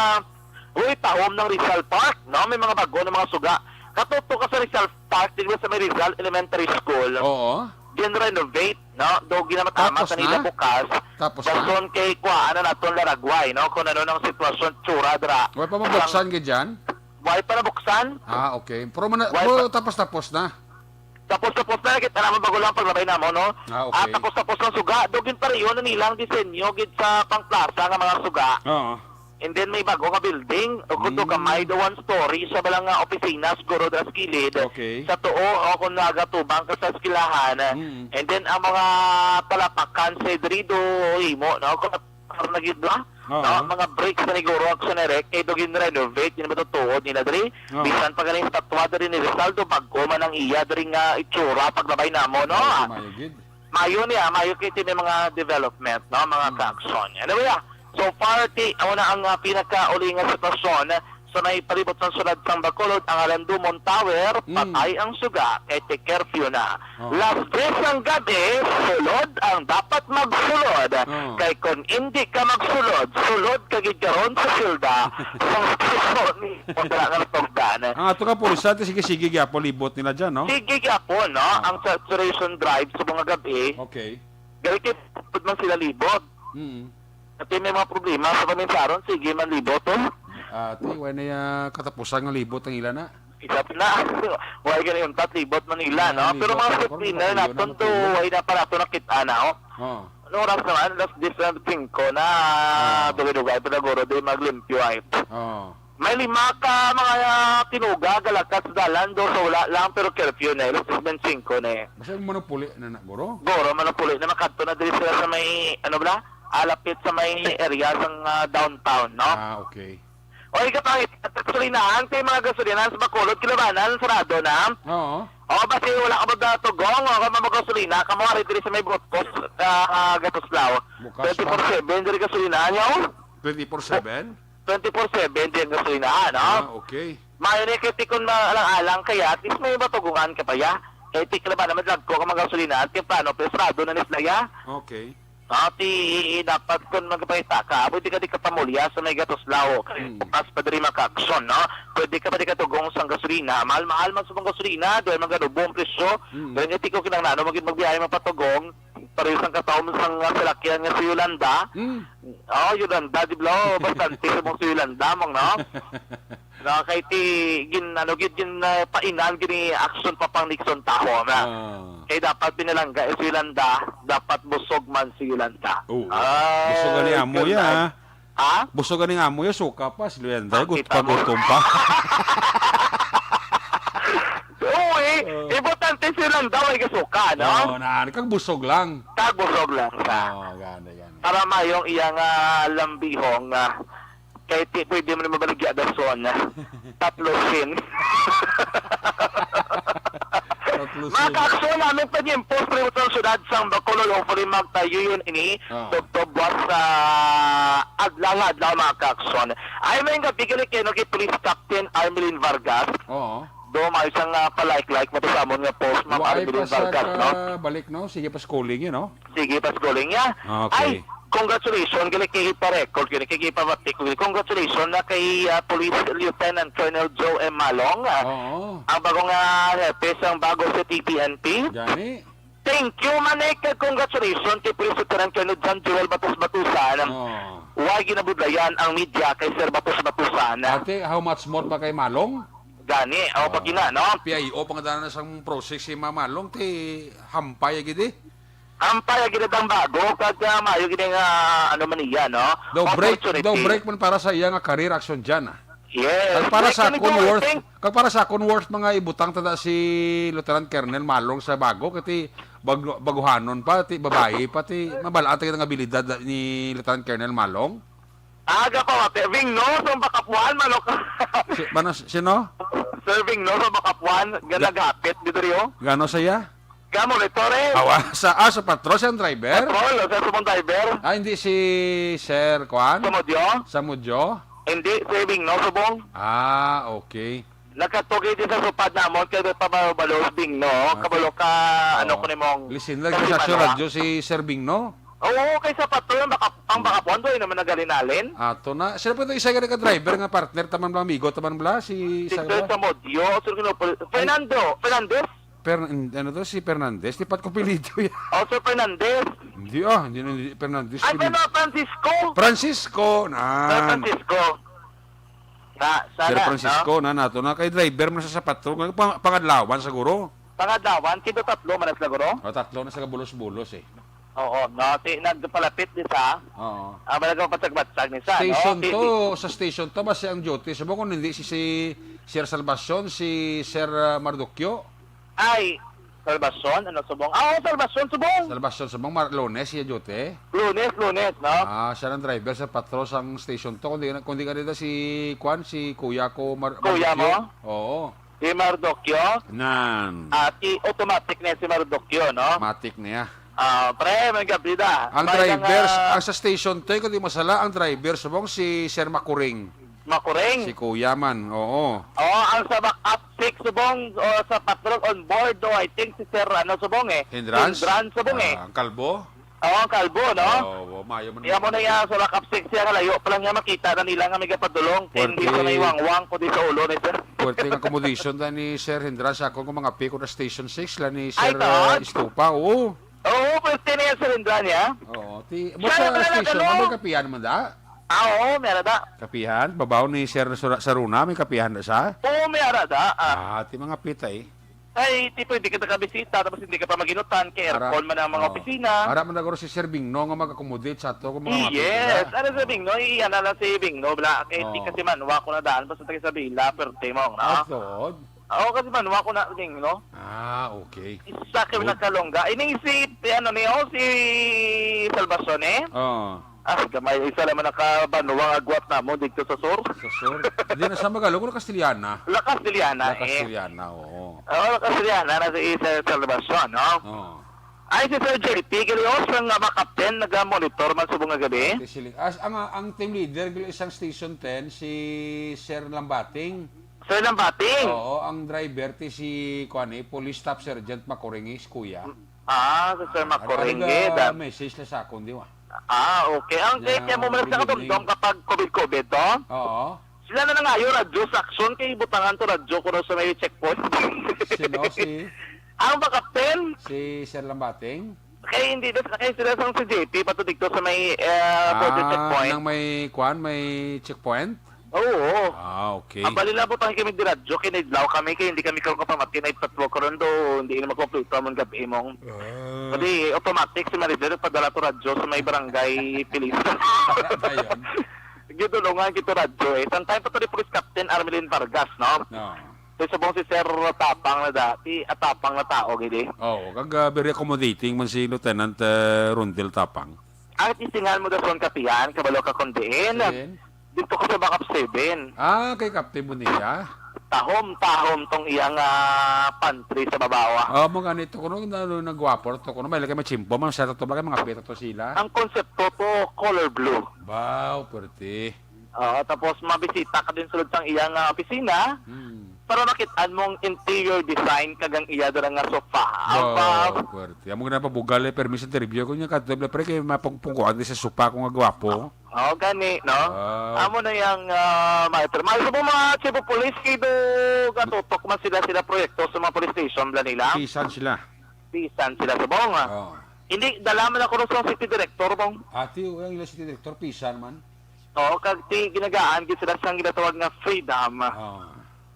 uy, tahom ng Rizal Park, no? May mga bago ng mga suga. Katuto ka sa Rizal Park, di ba sa may Rizal Elementary School? Oo. Gin-renovate, no? Do ginamat-amat Tapos na nila na? Bukas. Tapos na? Dason kay kuhaan na naton laragway, no? Kung ano nang sitwasyon, tsura, dra. Wala pa mabuksan Sang gid dyan? Wala pa nabuksan? Ah, okay. Pero mana-, Wala pero pa. Tapos-tapos na? Tapos-tapos na, kita naman bago lang paglabay namo, no? Ah, okay. Ah, tapos-tapos lang suga. Do gin pareho na nilang disenyo gid sa pang-plaza nga mga suga. Oo. And then may bago nga building, o kuto Mm. gamay, do one story, sa bala nga opisina, siguro, dra sa kilid. Okay. Sa tuo, o kung nagatubang ka sa eskwelahan. Mm. And then ang mga talapakan sa diri do himo, no? Kung na gid ba? Oo. No? Mga bricks na niguro, aksyon na Eric, kay do gin-renovate, yun ba tutuod nila diri? Oo. Bisan pa galing statwa diri ni Rizal, do bago man ang iya diri nga itsura, paglabay namo, no? Oo, maayo gid. Mayo niya, mayo kay ti may mga development, no, mga Hmm. kaaksyon. Anyway, ah, so far, ti, amo na ang, ah, pinakauling nga sitwasyon sa may palibot sang syudad sang Bacolod, ang Alan Dumon Tower, Hmm. patay ang suga kay ti curfew na. Oh. Las tres ang gabi, sulod ang dapat magsulod. Oh. Kay kung indi ka magsulod, sulod ka gid karon sa silda sang station. Kontra nga natugdan. Ang ato nga pulis, ate, sige-sige gyapon libot nila dyan, no? Sige gyapon, no? Ah. Ang saturation drive sa mga gabi, Okay. Dahil kay pud man sila libot. Mm. At may mga problema sa paminsaron, sige man libot, oh. Ah, ti, wala na ya katapusan nga libot ang ila na. Isa na. Wala ka na yung tat, libot man nila, Ah, no? Pero libot. Mga Pero screener makatuyo na, naton to, makatuyo. Wala na pa nato nakita na, oh. Oh. Ano oras naman? Alas diyes na singko na. Ah. Dugay-dugay pa na guro, di maglimpyo ay. Oh. May lima ka mga, ah, tinuga, galakat sa dalan, do sa wala lang, pero curfew na, alas diyes bente singko na eh. Basta manupuli na na, guro? Guro, manupuli na, makadto na diri sila sa may, ano bala? Alapit sa may area sang, ah, downtown, no? Ah, okay. O, ikapangit, at gasolinahan, kay mga gasolinahan sa Bacolod, Kilabanan, sarado na. Oo. O, basi wala ka magtugong, o, kung magagasolina, kamo ari diri sa may Broadcos, ah, ah, Gatuslao. Bukas pa. Twenty-four seven, diri gasolinahan, yo? Twenty-four seven? Twenty-four seven di ang gasolinahan, no? Ah, okay. Maayo ni kay ti kun maalang-alang kaya, at least may matugungan ka pa, ya. Kay ti ka ba naman lagko ka mga gasolinahan, temprano, pero sarado na ni sila, ya. Okay. Ah, ti, dapat kun magpahita ka, pwede ka di ka pamulya sa may Gatuslao. Hmm. Bukas pa diri makaaksyon, no? Pwede ka pa di ka tugong sang gasolina. Mahal-mahal man sa mga gasolina, doon man ganubo ang presyo. Hmm. Doon nga ti ko kinahanglan, mag-, magbiyahe mapatugong. Pareho sang katawom sang, ah, salakyan nga si Yolanda. Hmm. Oh, Yolanda, di ba? Oh, bastante sa mong si Yolanda, mong, no? No, kay ti, gin, ano, gid, gin, ah, painan, gini action pa pang Nixon taho, na. Ah. Kay dapat pinalangga, eh, si Yolanda, dapat busog man si Yolanda. Oo. Ay, Busog ni amo, good ya, night. Ha? Busog ganing amo ya, suka pa, si Leandro, Bakit gut-, amo? Pagutom pa. Oo, eh. Oh. Importante si Leandro ay gasuka, no? Oo, na, kag busog lang. Kag busog lang sa. Oo, gani, gani. Para mayong iyang, ah, lambihong, ah, kay ti-, pwede mo na mabaligya dason. Tatlo sin. Tatlo sin. Mga kaaksyon, aming pag-impose, pero sa syudad sang Bacolod, hopefully magtayo yun ini. Oo. Tubtob buwas sa adlaw nga adlaw, mga kaaksyon. Ay, may nga bigyan ni Keno kay Police Captain Armelin Vargas. Oo. Do, may isang, ah, pa-like-like mo to sa amon nga post, Ma'am Wa ay Armelin pa sa Vargas, no? Kabalik, no? Sige pa schooling yun, no? Sige pa schooling niya. Okay. Ay, congratulations, gali kay ipa-record yun, kay ipabatik ko. Congratulations na kay, ah, Police Lieutenant Colonel Joe M. Malong, ah, Oo. ang bagong, ah, hepe sang Bago City P N P. Gani. Thank you, man, eh, kag congratulations kay Police Veteran Colonel John Joel Batos Batusan. Oh. Wa ginabudlayan ang media kay Sir Batos Batusan. Ate, how much more pa kay Malong? Gani, o, Oh. pag ina, no? P I O, pangadanan na sang process si Ma Malong, ti hampay gid eh. Hampay gid ang Bago, kag, ah, maayo gid nga, ano man iya, no? Daw break, Opportunity. Daw break man para sa iya nga career action dyan, ah. Yes. Kag para sa akon, worth, kag para sa akon, worth mga ibutang tada si Lieutenant Colonel Malong sa Bago, kay ti bag-, baguhanon pa, ti babayi pa, ti mabal-an ta nga abilidad ni Lieutenant Colonel Malong. Aga pa, mate. Vingno, sa Bakapuan, manok. Si, mano, sino? Sir Vingno, sa Bakapuan, nga Ga-, naghapit, dito rin, oh. Gano saya? Kamo, Victor, eh. Awa, sa, ah, sa patrol, siya ang driver? Patrol, o, sa sumong driver. Ah, hindi si Sir Kwan? Samudyo? Samudyo? Hindi, si Bingno, subong. Ah, okay. Nagkatugid din sa supad namon, kay may pabalo-balo si Bingno, Ah, kabalo ka, ano oh. ko ni mong Listen lang, kasi sa Manila. Radyo si Sir Bingno? Oo, kay sa patrol, ang baka, ang baka puwan, doon naman nagalinalin. Ato na. Sino po ito isa ka driver nga partner, taman bala, amigo, taman bala, si Si isa Sir bala? Samudyo, Sir Ginopol-, Ay. Fernando, Fernandez? Fern-, ano to? Si Fernandez? Di pat ko apelyido yan. Oh, Sir Fernandez. Hindi, ah. Hindi, hindi Fernandez. Ay, Pili- ano, Francisco? Francisco, na. Sir Francisco. Na, Sir sana, Francisco, no? Na, nato na. Kay driver man sa, sa patrol. Pang-, pangadlawan, siguro. Pangadlawan, kito tatlo man na sila, guro? O, tatlo na sa kabulos-bulos, eh. Oo, no? Ti-, nagpalapit ni sa, Oo. ah, wala ka mapatsag-batsag ni sa, no? Station Ti-, two, sa station two, basi ang duty. Subong kung hindi si, si Sir Salvacion, si Sir, ah, Mardoquio. Ay, Salvacion, ano, subong? Ah, oo, Salvacion, subong. Salvacion, subong, Mar-, Lunes, siya duty. Lunes, Lunes, no? Ah, siya ang driver sa patrol sang station two. Kundi, kundi ka dito si, kwan, si Kuya ko, Mar-, Kuya Mardoquio. Mo? Oo. Si Mardoquio? Nan. Ah, si automatic na si Mardoquio, no? Matik niya. Ah, pre, may gabi da. Ang May driver, mga ang sa station ten, kung di masala, ang driver subong si Sir Makuring. Makuring. Si Kuya man, oo. Oo, ang sa backup six subong, o sa patrol on board, o I think si Sir, ano, subong eh. Hindrance? Hindrance subong eh. Ah, ang kalbo? Oo, ang kalbo, no? Oo, mayo man. Iya mo na iya, sa backup six siya, kalayo pa lang niya makita na nila nga may gapadulong. Kay hindi Pwerte. sa may wangwang, kundi sa ulo ni Sir. Pwerte nga accommodation ta ni Sir Hindrance, ako kung mga piko na Station six, la ni Ay, Sir, taon? ah, Estupa, oo. Oo, pwerte na yan sa Rindan niya. Oo, ti, mo Siya sa yung talaga, station, no? May kapihan man da? Ah, oo, may ara da. Kapihan? Babaw ni Sir Sura-, Saruna, may kapihan na sa? Oo, may ara da. Ah. Ah, ti mga pitay. Ay, ti pwede ka nakabisita, tapos hindi ka pa maginutan, kay Ara, aircon man ang mga oo. opisina. Ara man naguro si Sir Bingno nga mag-accommodate sa ato kung mga Eh, mapit yes. na. Ano sa Oo. Bingno? Iyan na lang si Bingno, bla. Kay di Oo. kasi manwa ko na daan, basta tayo sa Bila, perte mo, no? Ah, tuod? Oo, kasi manwa ko na, Bingno. Ah, okay. Isa ka Good. nakalongga. Ining si, si ano ni, oh, si Salvacion, eh? Oo. Ah, gamay, isa naman nakabanwa nga agwat namo dito sa sur. Sa sur. Hindi na sa Magalog, wala Kastiliana. La Kastiliana, La eh. Kastiliana, oo. Oo, La Kastiliana na si Sir Salvacion, no? Oo. Ay, si Sir J P Galios, ang, ah, mga captain, nag-monitor man subong nga gabi. Ate Siling. As, ang, ang team leader, gali isang Station ten, si Sir Lambating. Sir Lambating? Oo, ang driver, ti si, kuan, eh, Police Staff Sergeant Macoringis, kuya. Ah, si Sir Ah, Macoringis, nag-, ah. message na sa akon, di ba? Ah, okay. Ang kay, Yeah, kaya mo man good sa evening. katumdom kapag covid-covid, to? Oo. Sila na nangayo, radyo sa aksyon, kay butangan to radyo kuno sa may checkpoint. Sino? Si? Ang mga captain. Si Sir Lambating? Kay hindi, das-, kay sila sang si J P, pa to dito sa may, eh, border Ah, checkpoint. nang may kwan, may checkpoint? Oo. Ah, okay. Ang bali lang, butangan kami di radyo, kay naidlaw kami, kay hindi kami karon kapamati, night patrol karon do, hindi na magkumpleto among gabi mong. Ah. Pwede, automatic si Maribel, padala to radyo sa may barangay Pilis. Ayun. Gidulungan kito radyo, eh. Sang time pa to ni Police Captain Armelin Vargas, no? No. Kay subong si Sir Tapang na da, si, ah, Tapang na tao, gid, eh. Oo, kag, ah, very accommodating man si Lieutenant, eh, Rondel Tapang. Ang tisingan mo da son kapihan, kabalo ka kon diin. Diin? Dito ka sa Backup seven. Ah, kay Captain Bonilla? Tahom-tahom tong iyang, ah, pantry sa babawa. Ah, mo gani to kuno, ano, nagwapo to kuno, may lagay may chimpo, man, sa to, bagay, mga peta to sila. Ang konsepto to, color blue. Wow, pwerte. Oo, tapos mabisita ka din sulod sang iyang, ah, opisina Hmm. para makit-an mong interior design kag ang iya dira nga sofa. Aba. Wow, pwerte. Amo na pabugal, eh, permi sa interview ko niya, kadto, pre, kay mapungpungkuan di sa sofa ko nga gwapo. Oo, gani, no? Wow. Amo na yang, ah, maestro. Mahal sa mga chief of police, kay do gatutok man sila, sila proyekto sa mga police station, bla nila. Bisan sila. Bisan sila subong, ah. Oo. Hindi, dala man ako ron sa city director, bong. Ati, ang ila city director, pisan man. Oo, kag ti ginagaan gid sila sang ginatawag nga freedom. Oo.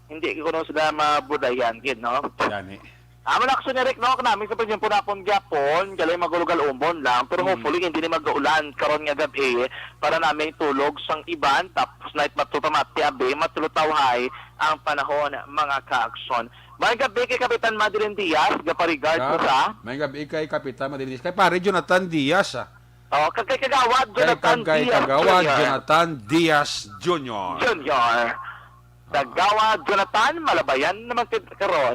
Hindi ko kuno sila mabudayan gid, no? Gani. Amo na aksyon ni Rick, no? Kanami sa pagsimpo napon gyapon, galay magulugal umbon lang, pero Mm. hopefully hindi ni magaulan karon nga gabi para nami tulog sang iban, tapos night matupamati abi, matulutawhay ang panahon, mga kaaksyon. May gabi kay Kapitan Madeline Diaz, gaparigard ko Ah, sa may gabi kay Kapitan Madeline Diaz. Kay Pare Jonathan Diaz, ah. Oh, kag kay Kagawad Kay Jonathan kag-, kay Diaz Kagawad Junior. Jonathan Diaz Junior. Junior. Ah. Kagawad Jonathan, malabayan naman kit-, karon.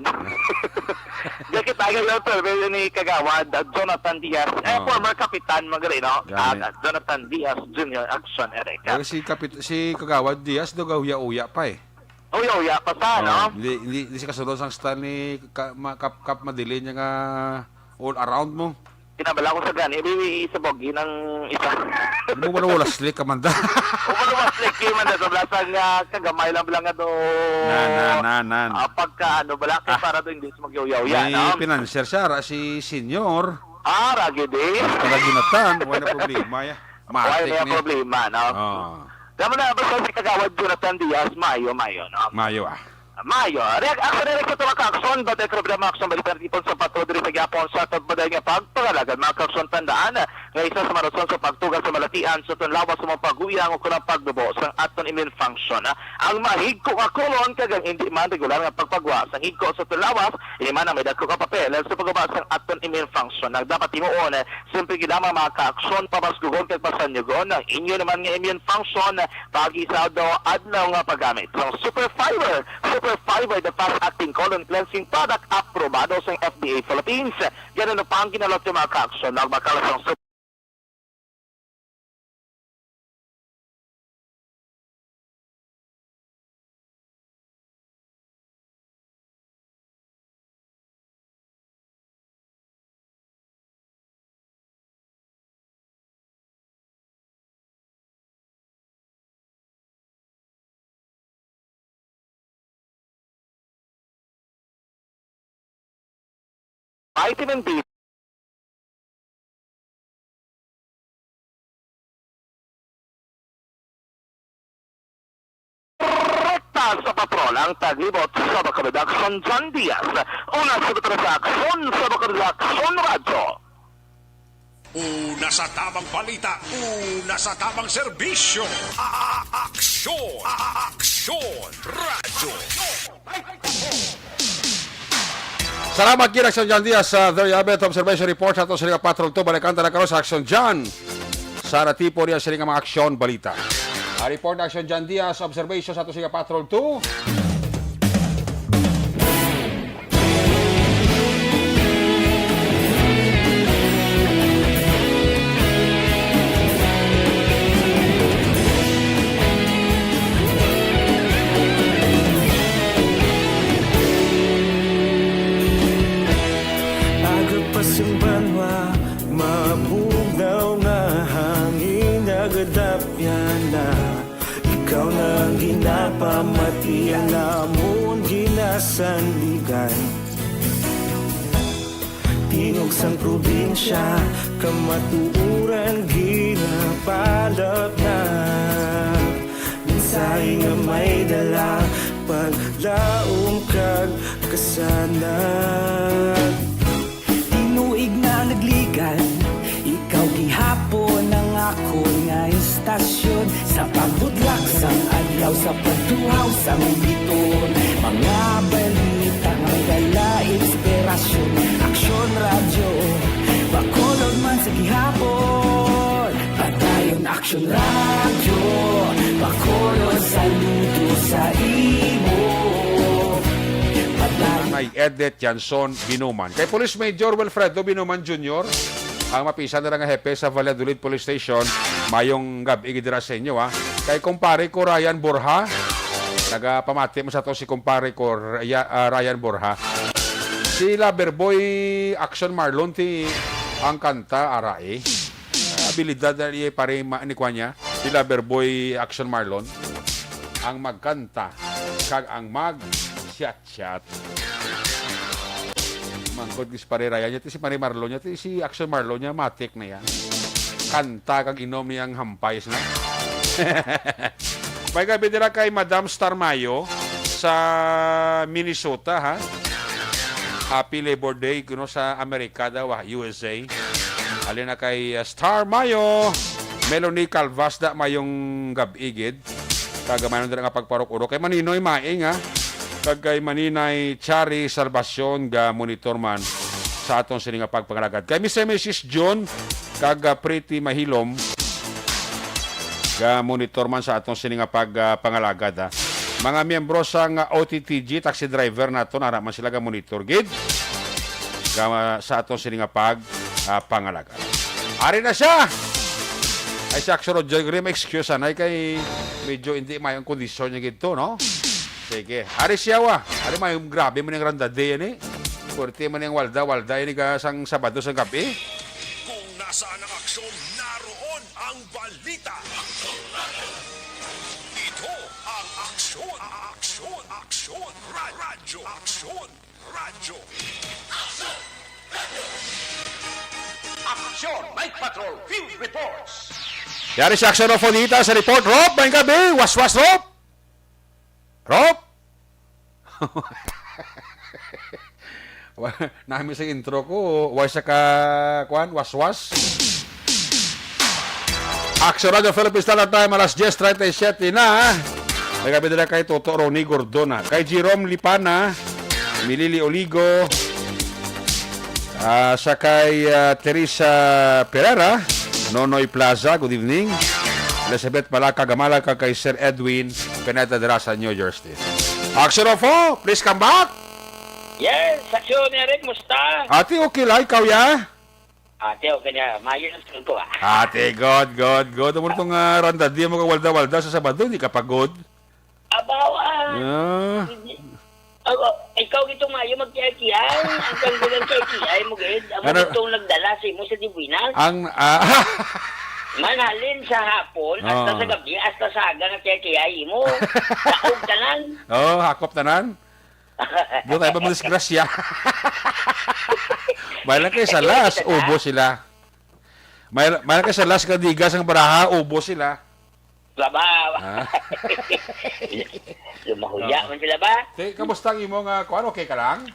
Di kita ang lang survey ni Kagawad, uh, Jonathan Diaz. Eh, Oh. former kapitan, magari, no? Gani. Ah, Jonathan Diaz Junior, action, Eric. Pero si Kapit-, si Kagawad Diaz, do gauya-uya pa eh. Uya-uya pa sa, Oh, no? Hindi, hindi, hindi siya kasunod sang style ni Ka-, Ma-, Kap-, Kap Madeline nga all around mo. Kinabala ko sa gani, di, di, sa bogi ng isa. Ano mo, wala, wala slick, Amanda? O, wala, wala slick, eh, man, sa blasang, ah, kagamay lang, lang, ano, Nan, nan, nan, nan. ah, pagka, ano, bala, kay Ah. para doon, hindi siya mag-yaw-yaw, May no? financier siya, ra si Senyor. Ah, ragid, eh. Para ginatan, wala na problema, ya. Wala Matik na yung ni. problema, no? Oh. Alam mo na, basta si Kagawad Jonathan Diaz, mayo, mayo, no? Mayo, ah. Mayo. React, action, react sa mga action, batay sa problema, action, balitan, tipon sa pato, diri sa gyapon, sa tagpaday nga pagpangalagan, mga action, tandaan, nga isa sa mga rason sa pagtuga sa malatian, sa aton lawas sa mga paguyang o kanang pagbubo sa aton immune function. Ang mahigko nga kulon, kag ang hindi man regular nga pagpagwa sa higko sa aton lawas, ini man ang may dagko nga papel sa pagguba sa aton immune function. Ang dapat himuon, Siyempre gid lamang, mga ka-aksyon, pabasgugon kag pasanyugon ang inyo naman nga immune function paagi sa adlaw-adlaw nga paggamit sang Super Fiber, Super Superfiber, the fast-acting colon cleansing product, aprobado sang F D A Philippines. Ganun pa ang ginalot yung mga kaaksyon, nagbakal sang Vitamin B. Rekta sa patrol ang taglibot sa Bacolod Action, John Diaz. Una sa Bacolod Action, sa Bacolod Action Radyo. Una sa tamang balita, una sa tamang serbisyo. A-, a-, aksyon, a-, a-, aksyon, radyo. Salamat gid, Action John Diaz, sa There You Have It, observation report sa ato sini nga Patrol two. Balikan ta na karon sa Action John sa natipon niya sini nga mga aksyon balita. Ang report ni Action John Diaz, observation sa ato sini nga Patrol two. Aga pa sing banwa, mabugnaw nga hangin nagadapyan na. Ikaw na ang ginapamati, ang amon ginasandigan. Tingog sang probinsya, kamatuoran ginapalapnag. Mensahe nga may dala, paglaom kag kasanag. Tinuig na nagligan, ikaw gihapon ang akon nga istasyon. Sa pagbudlak sang adlaw, sa pagtuhaw sang biton, mga balita nga may dala inspirasyon. Aksyon Radyo, Bacolod man sa gihapon. Padayon Aksyon Radyo, Bacolod, saludo sa imo. Padayon. Nanay Edith Janson Binuman. Kay Police Major Wilfredo Binuman Junior, ang mapisan nila nga hepe sa Valladolid Police Station, mayong gab-i gid dira sa inyo, ha. Kay kumpare ko, Ryan Borja, nagapamati man sa to si kumpare ko, Rya-, ah, Ryan Borja. Si Loverboy Action Marlon, ti ang kanta, arai. Ah, abilidad na iya, pare, ma-, ni kuan niya, si Loverboy Action Marlon, ang magkanta kag ang mag-chat-chat. Mangkot gis pare Ryan niya, ti si pare Marlon niya, ti si Action Marlon niya, matik na yan. Kanta kag inom niyang hampay sila. May gabi dira kay Madam Star Mayo sa Minnesota, ha? Happy Labor Day kuno sa Amerika daw, ah, U S A. Halin na kay, ah, Star Mayo, Melanie Calvas, da, mayong gab-i gid. Kag mayroon dira nga pagparok-urok kay Maninoy Maing, ha? Kag kay Maninay Chari Salvacion, ga monitor man sa aton sini nga pagpangalagad. Kay Mister Missus June kag, ah, Pretty Mahilom, ga monitor man sa aton sini nga pag, ah, pangalagad, ha. Mga miyembro sang, ah, O T T G, taxi driver naton, ara man sila ga monitor gid ga, ah, sa aton sini nga pag, ah, pangalagad. Ari na siya. Ay, si Action Roger Grim, excuse anay kay medyo hindi may ang kondisyon niya gid to, no? Sige. Ari siya, wa. Ari may grabe man yung randade yan, eh. Pwerte man yung walda, walda, ini ka sang Sabado, sang gabi. Kung nasaan ang aksyon, naroon ang balita. Ito ang aksyon, aksyon, aksyon, ra-, radyo, aksyon, radyo. Aksyon, Night Patrol, Field Reports. Yari sa aksyon, Rob Fonita sa report. Rob, may gabi. Waswas, Rob. Rob? Wa-, nami sa intro ko. Wa sa ka, kwan, waswas. Action Radio Philippines Standard Time, alas diyes treinta y siete na. May gabi nila kay Toto Ronnie Gordon, ah. Kay Jerome Lipana, Milili Oligo, ah, sa kay, ah, Teresa Pereira, Nonoy Plaza, good evening. Elizabeth Malaka Gamala, ka kay Sir Edwin Pinadadra sa New Jersey. Action of all, please come back! Yes, Action Eric, musta? Ate, okay lang, ikaw ya? Ate, okay na. Mayo lang sa ko, ah. Ate, good, good, good. Amo itong, ah, randa, di mo ka walda-walda sa Sabado, hindi ka pagod. Abaw, ah. Ah. Hindi. Ako, ikaw gito mayo magkiay-kiay. Ang kanggulang kiay-kiay mo, gid. Amo Ano? Itong nagdala sa imo sa Dibuinas. Ang, ah, Manhalin sa hapon, hasta Oo. Sa gabi, hasta sa aga nga kiay-kiay mo. Daog tanan. Oh, hakop tanan. Doon tayo pa madisgrasya. May lang kayo sa Ayun, las, kita na. Ubo sila. May, may lang kayo sa las, kadigas ang baraha, ubo sila. Baba. Ah. Lumahuya Ah. Man sila ba? Te, kamusta ang imo nga kuan? Okay ka lang?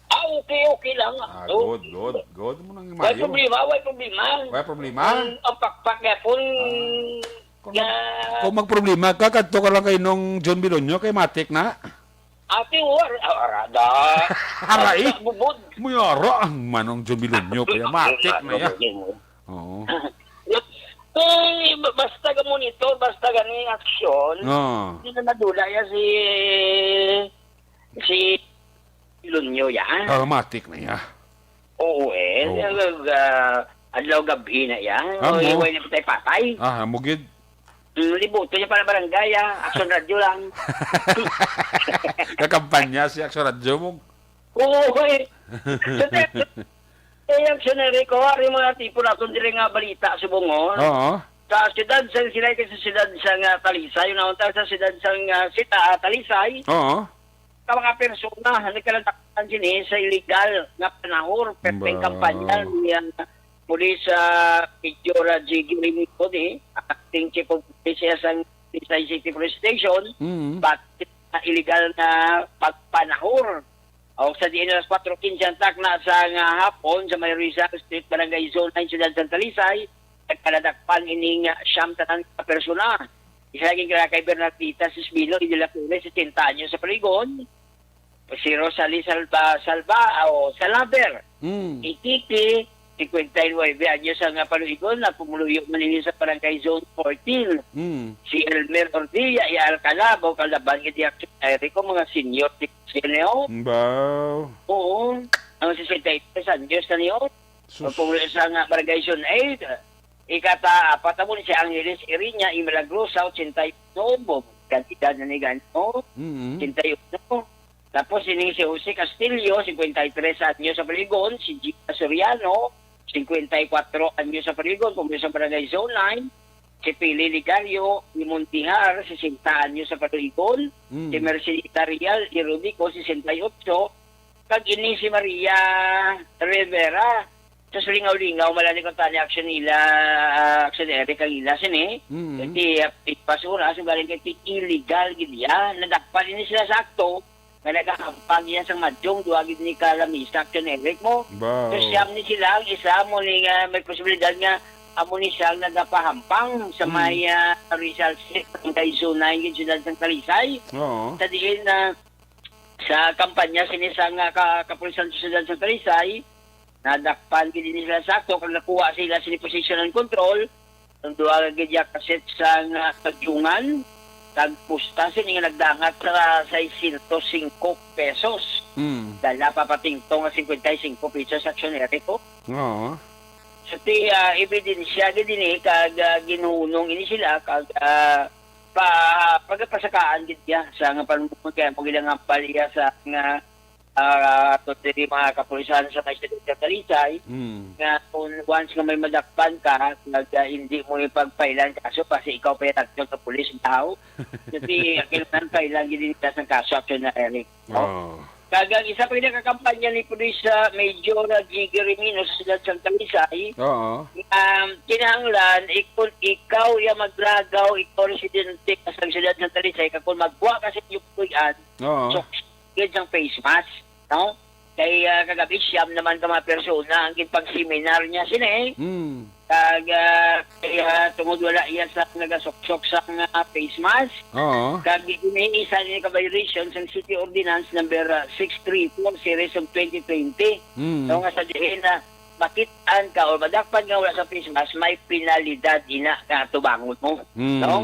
Ah, okay, okay lang. Ah, So, good, good, good. Mo nang wala mayo. Problema, wala problema. Wala problema? Ang, ang pakpak niya po, Ah. Kung, ya- kung magproblema ka, kadto ka lang kay nung John Bilonyo, kay matik na. Ate, war, ah, arada. Aray. Arada, bubod. May ara ang manong John Bilonyo, kaya matik na ya. Oo. Eh, ba-, basta ka monitor, basta gani aksyon. Oo. Hindi na nadula ya si, si Lunyo ya. Ah, matik na ya. Oo, eh. Oo. Ah, adlaw gabi na ya. Ah, O, mo? Iway na patay-patay. Ah, amo gid. Mm, libuto niya para barangay, ah. Action Radio lang. Kakampanya si Action Radio mo. Oo, eh. Sa te-, eh, Action Eric, oh, ari mga tipo naton diri nga balita subong, oh. Oo. Sa siyudad sa Silay kay sa siyudad sa nga Talisay, naunta sa siyudad sa nga Sita, ah, Talisay. Oo. Ka mga persona nagkaladakpan sini sa illegal nga panahor, perting Ba. Kampanya ni, ah, Police, ah, Major, ah, Jiggy Rimicon, eh, acting chief of police siya sa Talisay City Police Station, Mm. But sa illegal nga pagpanahor. O sa diin alas kwatro quince ang takna sa nga hapon sa may Rizal Street, Barangay Zone nine, Siyudad Santa Talisay, nagkaladakpan ining siyam tanan ka persona. Isa lagi kay Bernardita Sisbino, Idila Pérez, sesenta anyos sa Paligon. Si Rosalie Salba-, Salba-, o Salaber. Mm. Ikiki, singkwenta y nuebe anyos ang, ah, paluigon, na pumuluyo man ini sa Barangay Zone fourteen. Mm. Si Elmer Ordilla, i Alcalabo, kalaban ni Diak Erico, mga senior citizen, oh. Ba. Oo, ang sesenta y tres anyos na niyo. Sus. Pumuluyo sa nga Barangay Zone eight, ikata-apat mo ni si Angeles Iriña y Milagrosa, ochenta y uno, kantidad na ni Ganyo, Mm. ochenta y uno. Tapos ini si Jose Castillo, singkwenta y tres anyos sa Paligon, si Gina Soriano, singkwenta y kwatro anyos sa Paligon, pumuluyo sa Barangay Zone nine, si Pili Ligario, Imon Tihar, sesenta anyos sa Paligon, Mm. si Mercedita Real, Irudico, sesenta y ocho, kag ini si Maria Rivera, sa lingaw-lingaw, malali ko tani action nila, ah, action Eric ang ila sini. Mm. Kay ti, ah, ti basura, so galing kay ti illegal gid iya. Nadakpan ini sila sa akto, nga nagahampang iya sang madyong duha gid ni ka lamisa, action Eric mo. Ba. So, siyam ni sila, ang isa mo ni nga may posibilidad nga amo ni siya ang nagapahampang sa Mm. may, ah, Rizal Street, ang kay Zone nine, gid siyudad sang Talisay. Oo. Sa diin na sa kampanya sini sa nga ka-, kapulisan sa siyudad sa Talisay, nadakpan gid nila sa akto kag nakuha sila sini possession and control. Ang duha nga gid ya kaset sa nga kadyungan, kag pusta sini nga nagdangat sa seiscientos singko pesos. Mm. Dala pa patingtong nga singkwenta y singko pesos, action Eric, oh. Oo. So, ti, ah, ebidensya gid ini kag, ah, ginhunong ini sila kag, ah, pa, pagapasakaan gid niya sa nga panumon kaya mo ginangambal iya sa nga, ah, to diri mga kapulisan sa may siyudad sa Talisay, Mm. nga kung once nga may madakpan ka, nag, ah, hindi mo ipagpailan kaso kasi ikaw pa yung nagtag sa pulis daw. Kasi kailangan pailan gid nila sa kaso, action na, Eric. No? Oh. Kag ang isa pa gid nga kampanya ni Police, ah, Major, ah, Jiggy Remino sa siyudad sa Talisay, Oo. um, kinahanglan, ikon ikaw ya maglagaw, ikaw residente ka sa siyudad sa Talisay, kag kung magkuha ka sa inyong puy-an, Oo. so, gid sang face mask, no? Kay, ah, kagabi, siyam naman ka mga persona ang ginpang-seminar niya sini. Hmm. Kag, ah, kaya tungod wala iya sa nagasuksok sa nga face mask. Oo. Kag ini isa ni ka violation sa City Ordinance number, ah, six three four series of twenty twenty. Hmm. So nga sa diin na makit-an ka or madakpan nga wala sa face mask, may penalidad ina nga atubangon mo. Mm. No?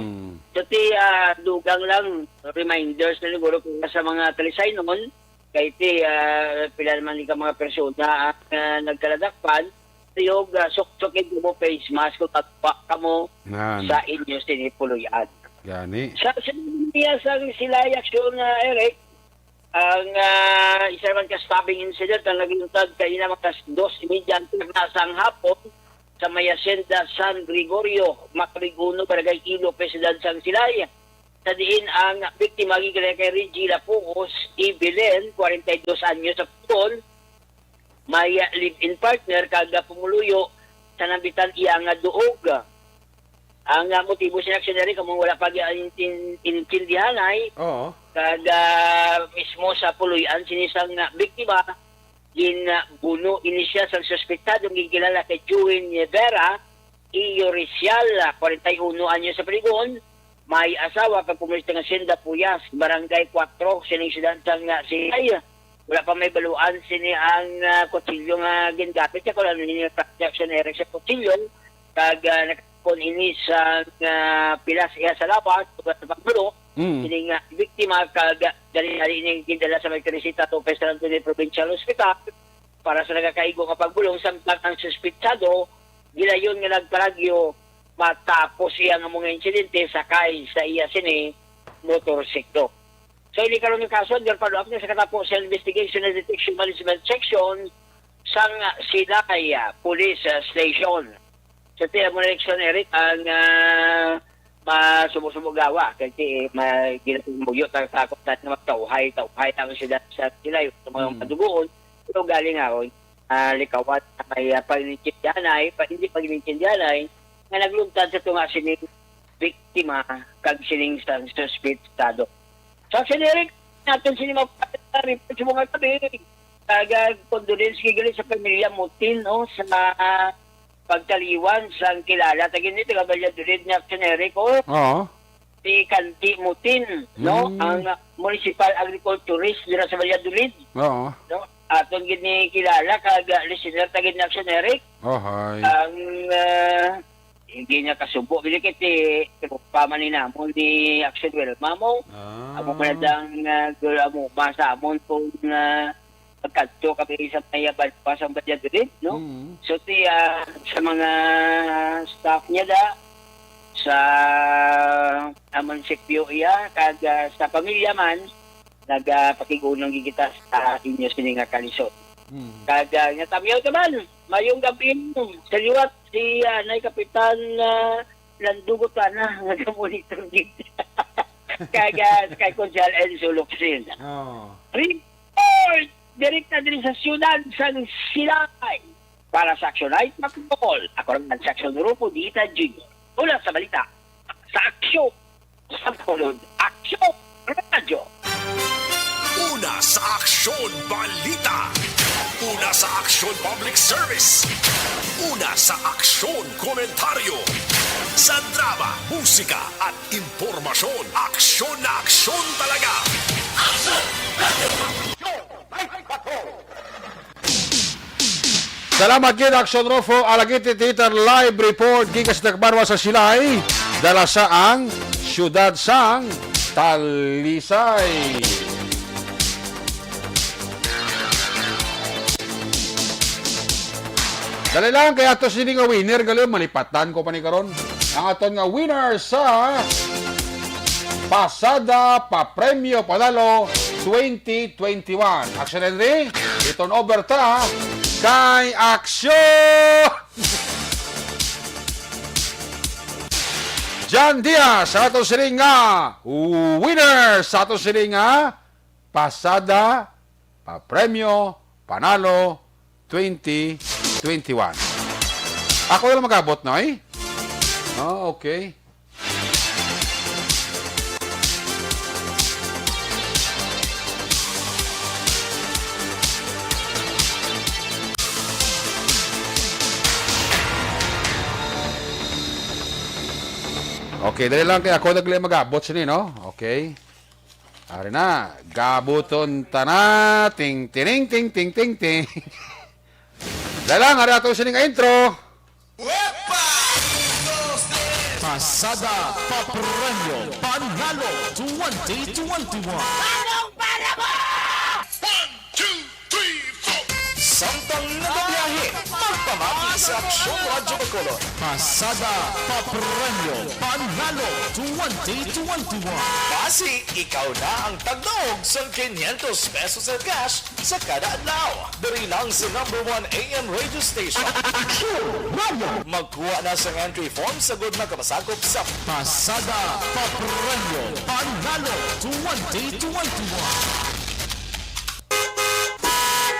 So, ti, ah, dugang lang, reminders na siguro para sa mga talisaynon, kay ti, ah, pila naman ni ka mga persona ang, ah, nagkaladakpan, tuyog, ah, suksok mo face mask kung magpa ka mo Nan. Sa inyo sinipuloy-an. Gani. Sa, sa niya sa sila aksyon, ah, Eric, ang, ah, isa naman ka stabbing incident ang nagluntad kaina mga dos y media na sang hapon sa may Hacienda San Gregorio, Macabig Uno, Barangay Ilo, President sang Silay. Sa diin ang biktima gikan kay Reggie Lapuos Evelyn, kwarenta y dos anyos sa putol, may, ah, live-in partner kag, ah, pumuluyo sa nambitan iya nga duog. Ang, ah, motibo sa aksyon diri kamo wala pa gi-, in-, in-, intindihanay. Oo. Kag, ah, mismo sa puloy-an sini sang, ah, biktima, gin, ah, buno ini siya sang suspetsado nga ginkilala kay Juin Vera Iorisial, ah, kwarenta y uno anyos sa paligon, may asawa kag komunista nga Hacienda Puyas, Barangay Kuwatro, sining siyudad sang, ah, Silay. Wala pa may baluan sini ang, ah, kutsilyo nga gingamit siya, kung ano ini yung transaction, Eric, sa kutsilyo. Kag, ah, nakakon ini sa, ah, pilas iya sa lawas, tungod sa pagbulo. Mm. Kini nga biktima, kag, ah, dali-dali ini gindala sa may Teresita Tope San Antonio Provincial Hospital para sa nagakaigo nga pagbulong, samtang ang suspitsado gilayon nga nagparagyo matapos iya nga mga insidente sakay sa iya sini motorsiklo. So, ini karon nga kaso, under follow-up na sa katapo sa Investigation and Detection Management Section sang Silay, ah, Police, ah, Station. Sa tiyan mo na eleksyon, Eric, ang, ah, masubo-subo gawa. Kay ti, ma-, ginatumbuyo, ta-, takot na nga magtauhay, tauhay ang sila sa Silay, sa mga Mm. kadugoon. Pero galing ako, ah, likawan na may, ah, pagnintindihanay, pa-, hindi pagnintindihanay, nga nagluntad sa tunga sini biktima kag sining sang suspetsado. Sa generic natin sini mga report sa mga gabi, kag, ah, condolence kay gali sa pamilya Mutin, no, sa pagtaliwan sang kilala. Tagin ni taga Valladolid nga generic, oh. Oo. Si Kanti Mutin, no? Mm. Ang municipal agriculturist dira sa Valladolid. Oo. No? Aton gid ni kilala kag, ah, listener tagin ni Action Eric. Oh, hi. Ang, ah, hindi niya kasubo. Bili kay ti, pa man ni namon ni Action Wilma mo. Ah. Amo man ang, ah, gul-, amo ba sa amon kung, ah, pagkadto kami sa may Balpas ang Valladolid, no? Mm. So, ti, ah, sa mga staff niya da, sa, ah, munisipyo iya, kag, ah, sa pamilya man, nagapakig-unong gid kita sa inyo sini nga kalisod. Mm. Kag, ah, nga tamyaw naman, mayong gabi sa liwat si, ah, Nay Kapitan, ah, Landugot na nga monitor gid. Kag, ah, kay Konsehal Enzo Locsin. Oh. Report! Direkta diri sa siyudad sang Silay. Para sa Action Night Patrol, ako naman si Action Rufo Dita Junior. Mula sa balita, sa aksyon, sa tulod, Aksyon Radyo. Una sa Aksyon Balita. Una sa Aksyon Public Service. Una sa Aksyon Komentaryo. Sa drama, musika, at impormasyon, aksyon na aksyon talaga. Salamat gid, Action Rufo Alaguite Theater Live Report gikan sa Tacbanwa sa Silay, dala sa ang siyudad sang Talisay. Dali lang, kay ato sini nga winner, gali, malipatan ko pa ni karon. Ang aton nga winner sa Pasada Papremyo Panalo twenty twenty-one. Action Henry, i-turn over ta kay Action! John Diaz, sa ato sini nga winner, sa ato sini nga Pasada Papremyo Panalo twenty twenty-one. Ako na lang mag-abot, Noy? Oh, okay. Okay, dali lang kay ako na lang mag-abot sini, no? Okay. Ari na, gabuton ta na. Ting, tining, ting, ting, ting, ting. Lalang, ari ato sining intro. Pasada Papremyo Panalo twenty twenty-one. Anong para mo? One, two, three, four. Samtang nagabiyahe, magpamati sa Aksyon Radyo Bacolod. Pasada Papremyo Panalo twenty twenty-one. Basi, ikaw na ang tagdaog sang quinientos pesos nga cash sa kada adlaw. Diri lang sa number one A M radio station. Aksyon Radio! Magkuha na sang entry form sa gud nga masakop sa Pasada Papremyo Panalo twenty twenty-one.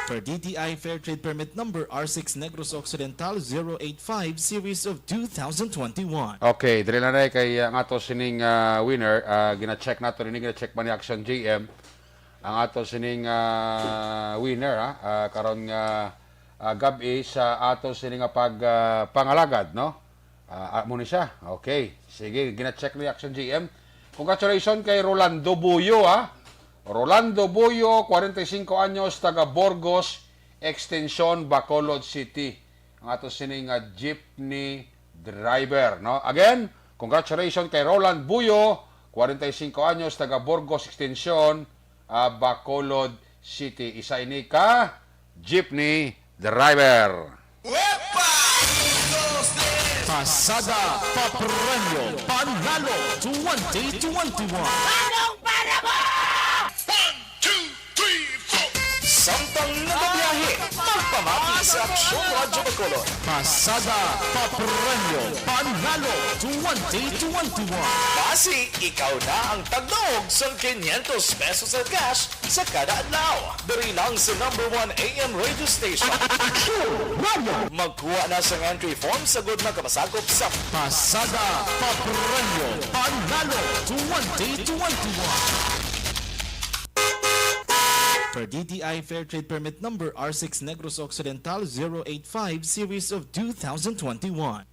Per D T I Fair Trade Permit Number R six Negros Occidental zero eight five Series of two thousand twenty-one. Okay, diri na na kay, ah, ang ato sining, ah, winner, ah, gina-check nato rin, gina-check man ni Action G M. Ang ato sining, ah, winner, ha, ah, karon nga, ah, gab-i sa ato sining nga pag, ah, pangalagad, no? Ah, ah, mo ni siya. Okay. Sige, gina-check ni Action G M. Congratulations kay Rolando Buyo, ha. Rolando Buyo, kwarenta y singko anyos, taga Burgos Extension, Bacolod City. Ang ato sini nga jeepney driver, no? Again, congratulations kay Roland Buyo, kwarenta y singko anyos, taga Burgos Extension, ah, Bacolod City. Isa ini ka jeepney driver. Uepa! Pasada Papremyo Panalo twenty twenty-one. Anong para mo? One, two, three, four. Samtang nagabiyahe, magpamati sa Aksyon Radyo Bacolod. Pasada Papremyo Panalo twenty twenty-one. Basi, ikaw na ang tagdaog sang quinientos pesos nga cash sa kada adlaw. Diri lang sa number one A M radio station. Aksyon Radio! Magkuha na sang entry form sa gud nga masakop sa Pasada Papremyo Panalo twenty twenty-one. Per D T I Fair Trade Permit Number R six Negros Occidental zero eight five Series of two thousand twenty-one.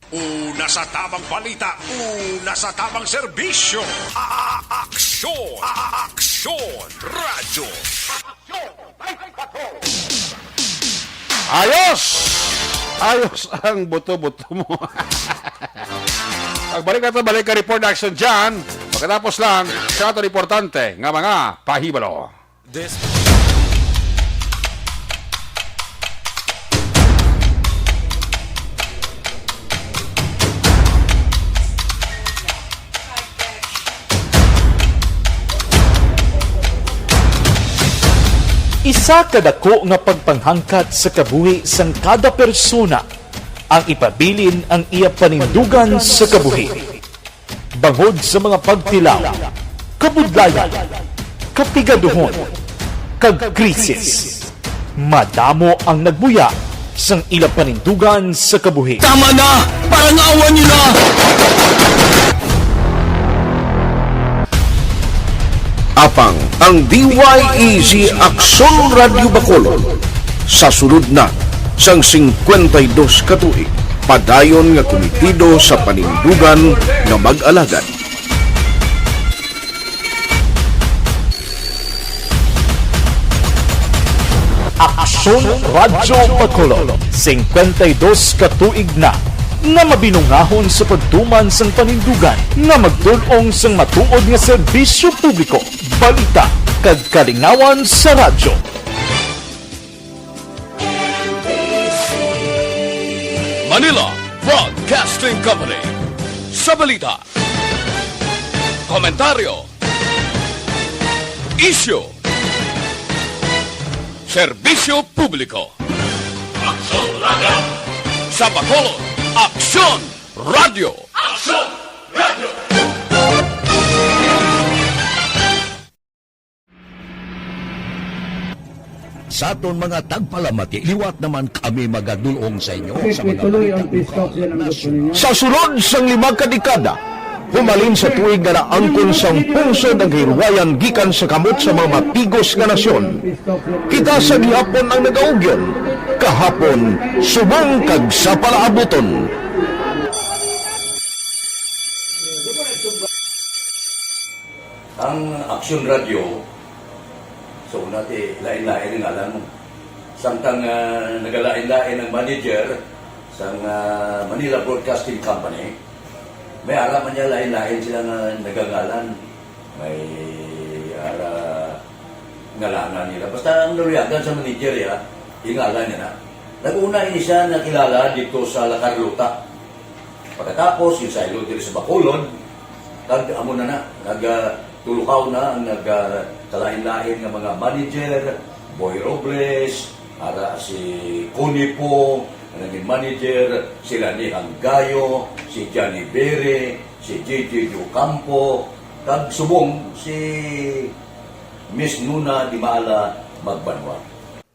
Una sa tamang balita, una sa tamang serbisyo. A-, a-, aksyon, a-, a-, aksyon, radyo. Ayos! Ayos ang buto-buto mo. Pagbalik nato, balik ka report action dyan. Pagkatapos lang, sa aton importante nga mga pahibalo. This Isa ka dako nga pagpanghangkat sa kabuhi sang kada persona ang ipabilin ang iya panindugan sa kabuhi. Bangod sa mga pagtilaw, kabudlayan, kapigaduhon, kag krisis, madamo ang nagbuya sang ila panindugan sa kabuhi. Tama na! Parangawan niyo na! Apang ang D Y E G Aksyon Radyo Bacolod sa sulod na sang singkwenta y dos ka tuig, padayon nga kumitido sa panindugan nga mag-alagad. Aksyon Radyo Bacolod, singkwenta y dos ka tuig na nga mabinungahon sa pagtuman sang panindugan nga magtul-ong sang matuod nga serbisyo publiko, balita, kag kalingawan sa radyo. Manila Broadcasting Company. Sa balita, komentaryo, isyu, serbisyo publiko. Aksyon Radyo. Sa Bacolod, Aksyon Radyo. Aksyon Radyo. Sa aton mga tagpalamati, liwat naman kami magadul-ong sa inyo sa mga balita lokal, nasyonal. Sa sulod sang lima ka dekada, humalin sa tuig nga naangkon sang pungsod ang kahilwayan gikan sa kamot sa mga matigos nga nasyon, kita sa gihapon ang nagaugyon, kahapon subong kag sa palaabuton. Ang Aksyon Radyo, sa una ti lain-lain ang ngalan mo. Samtang, ah, nagalain-lain ang manager sang, ah, Manila Broadcasting Company, may ara man niya lain-lain sila nga nagangalan. May ara ngalanan nila. Basta ang naluyagan sa manager, ya, ingalan niya na. Nag-una ini siya nakilala dito sa La Carlota. Pagkatapos, yung saylo diri sa Bacolod, kag amo na na, nagtulukaw na ang nagkalain-lain nga mga manager, Boy Robles, ara si Connie Pong, ang naging manager, si Lani Hanggayo, si Johnny Bere, si J J Ocampo, kag subong si Miss Nuna Dimala Magbanwa.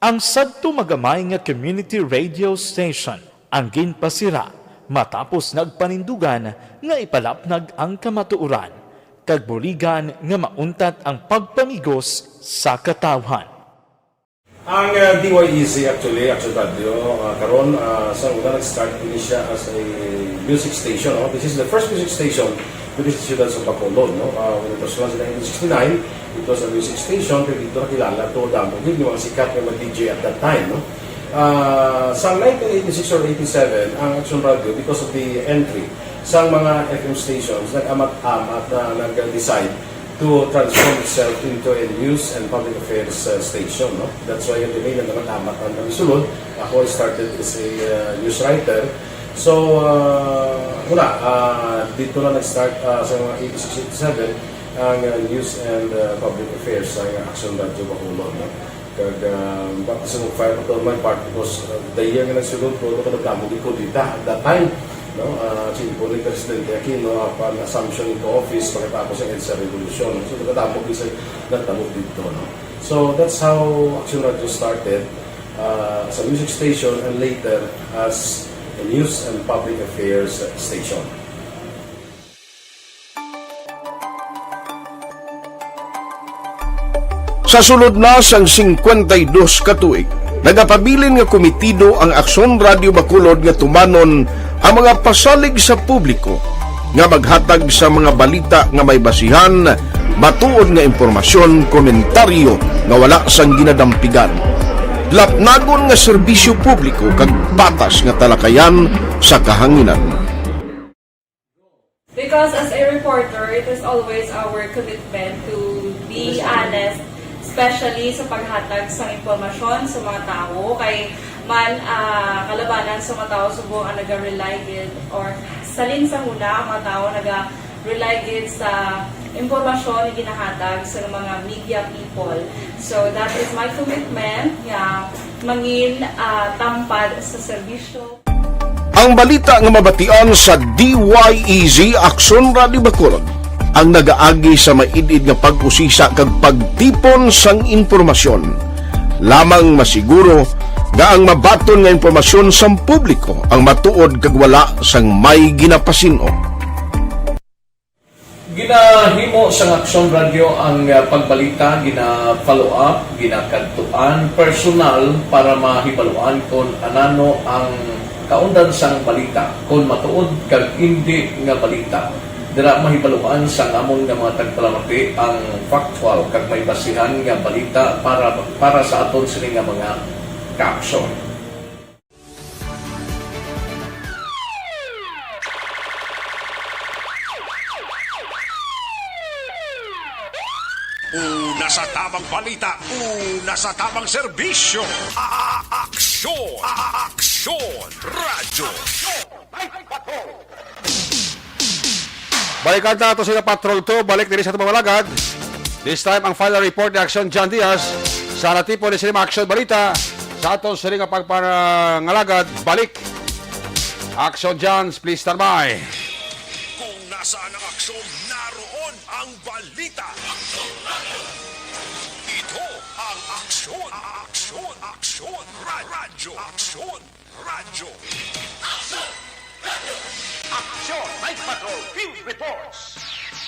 Ang sadto magamay nga community radio station ang ginpasira matapos nagpanindugan nga ipalapnag ang kamatuoran kag buligan nga mauntat ang pagpamigos sa katawhan. Ang, uh, D Y E Z actually, Action Radio, uh, karon, uh, sa una nag-start ini siya as a music station, no? This is the first music station diri sa siyudad sa Bacolod, no? Uh, when it was launched in nineteen sixty-nine, it was a music station, pero dito nakilala to damo gid yung mga sikat nga mga D J at that time, no? Uh, sa nineteen eighty-six or eighty-seven, ang Action Radio, because of the entry sa mga F M stations, nag-amat-amat na nag-decide to transform itself into a news and public affairs, uh, station, no? That's why yung name naman amat ang nagsulod. Ako, I started as a, uh, news writer. So, uh, wala, uh, dito na nag-start, uh, sa mga eighty-six, eighty-seven, ang, uh, news and, uh, public affairs sa Action Radio Bacolod, no? Kag, ah, baptism of fire pa to on my part because, ah, the year nga nagsulod ko, ito ka nagdamo gid ko dita at that time, no? Ah, simple ni Presidente Aquino, ah, pan assumption into office pagkatapos sa EDSA Revolution. So, nagdamo gid sa nagdamo dito, no? So, that's how Action Radio started, ah, as a music station and later as a news and public affairs station. Sa sulod na sang singkwenta y dos ka tuig, nagapabilin nga komitido ang Aksyon Radio Bacolod nga tumanon ang mga pasalig sa publiko nga maghatag sa mga balita nga may basihan, matuod nga impormasyon, komentaryo nga wala sang ginadampigan, lapnagon nga serbisyo publiko kag patas nga talakayan sa kahanginan. Because as a reporter, it is always our commitment to be honest, especially sa paghatag sa impormasyon sa mga tawo. Kay man, ah, kalabanan sa mga tawo subong ang naga-rely gid or salin sa huna ang mga tawo naga-rely gid sa impormasyon nga ginahatag sa mga media people. So that is my commitment nga mangin, ah, tampad sa serbisyo. Ang balita nga mabatian sa D Y E Z Aksyon Radio Bacolod ang nagaagi sa maid-id nga pag-usisa kag pagtipon sang impormasyon. Lamang masiguro nga ang mabaton nga impormasyon sang publiko ang matuod kag wala sang may ginapasin-o. Ginahimo sang Aksyon Radio ang, ah, pagbalita, gina-follow up, ginakadtuan personal para mahibaluan kon anano ang kaundan sang balita, kon matuod kag indi nga balita. Dira mahibaluan sang amon nga mga tagpalamati ang factual kag may basihan nga balita para, para sa aton sini nga mga kaaksyon. Una sa tamang balita, una sa tamang serbisyo. A-, a-, aksyon, a-, a-, aksyon, radyo. Balikan ta ato sila Patrol two, balik diri sa atong mga alagad. This time, ang final report ni Aksyon John Diaz sa natipon ni sila mga aksyon balita sa aton sila nga pagpangalagad. Balik. Action Johns, please stand by. Kung nasaan ang aksyon, naroon ang balita. Ito ang aksyon, aksyon, aksyon, ra-, radyo, aksyon, radyo. Action! Night Patrol Field Reports!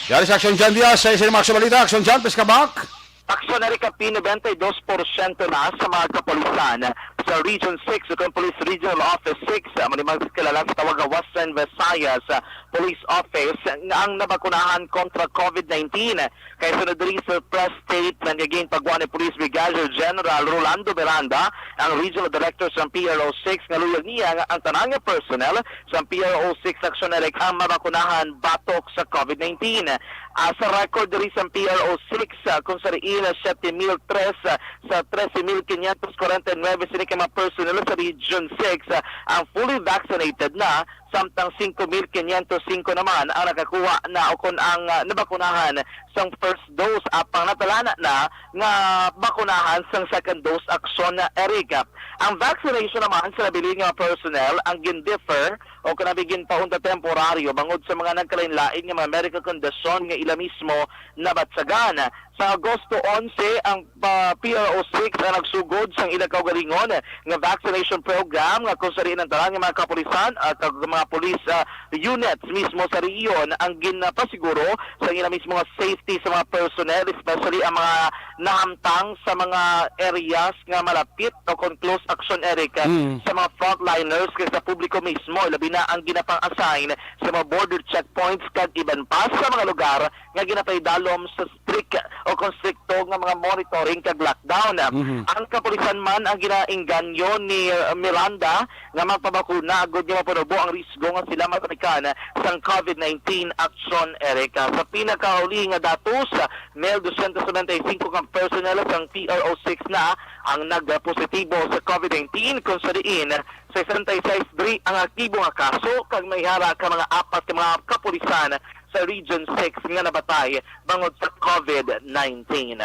Yari sa Action John Diaz, sa isa ng mga aksyon balita. Action John, please come back. Aksyon na rin ka P ninety-two percent na sa mga kapulisan. sa Region six, ukon Police Regional Office six, ah, amo ni mas kilala sa tawag nga Western Visayas, ah, Police Office, nga ang nabakunahan kontra COVID nineteen. Kay sunod diri sa press statement nga ginpagwa ni Police Brigadier General Rolando Miranda, ang Regional Director sa P R O six, nga luyag niya nga ang tanan nga personnel sa P R O six Action Eric ang mabakunahan batok sa COVID nineteen. Ah, sa record diri sa P R O six, ah, kung sa diin, ah, siyete mil tres, ah, sa trese mil quinientos kwarenta y nueve sini ka mga personnel sa Region six, ah, ang fully vaccinated na, samtang singko mil quinientos singko naman ang nakakuha na o kon ang, ah, nabakunahan sang first dose, apang natalana na nga bakunahan sang second dose, Action Eric. Ang vaccination naman sa nabilin nga personnel ang gin-defer o kon ang ginpaunda temporaryo bangod sa mga nagkalainlain nga mga medical kondisyon nga ila mismo nabatyagan. Sa Agosto onse, ang, ah, P R O six ang nagsugod sang ila kaugalingon nga vaccination program, nga kung sa diin ang tanan nga mga kapulisan, ah, kag mga police, ah, units mismo sa rehiyon ang ginapasiguro sa ila mismo nga safety sa mga personnel, especially ang mga nahamtang sa mga areas nga malapit o kon close, Action Eric, ah, Mm. sa mga frontliners kag sa publiko mismo, labi na ang ginapang-assign sa mga border checkpoints kag iban pa sa mga lugar nga ginapaidalom sa strict o kon strikto nga mga monitoring kag lockdown. Mhm. Ang kapulisan man ang ginainganyo ni, uh, Miranda nga magpabakuna agud nga mapanubo ang risgo nga sila mabalikan sang COVID nineteen, Action Eric. Sa pinakauli nga datos, mil dosyentos nobenta y singko ka personnel sang P R O six na ang nagpositibo sa COVID nineteen, kung sa diin sesenta y seis diri ang aktibo nga kaso, kag may hara ka mga apat ka mga kapulisan sa Region six nga nabatay bangod sa COVID nineteen.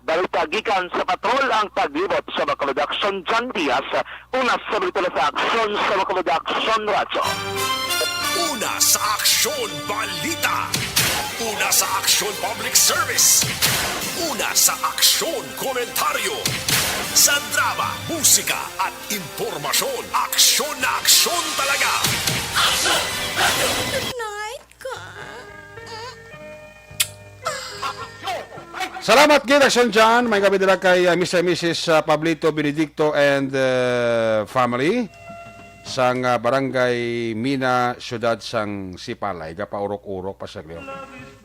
Balita gikan sa patrol ang paglibot sa Bacolod, Action John Diaz. Una sa balita sa Aksyon sa Bacolod, Aksyon Radyo. Una sa Aksyon Balita. Una sa Aksyon Public Service. Una sa Aksyon Komentaryo. Sa drama, musika, at impormasyon, aksyon na aksyon talaga. Good night, ka. Salamat gid, Aksyon John. May gabi dira kay, uh, Mister and Missus, uh, Pablito Benedicto and, uh, family sang, uh, Barangay Mina, Siyudad sang Sipalay. Gapaurok-urok pa sa liyo.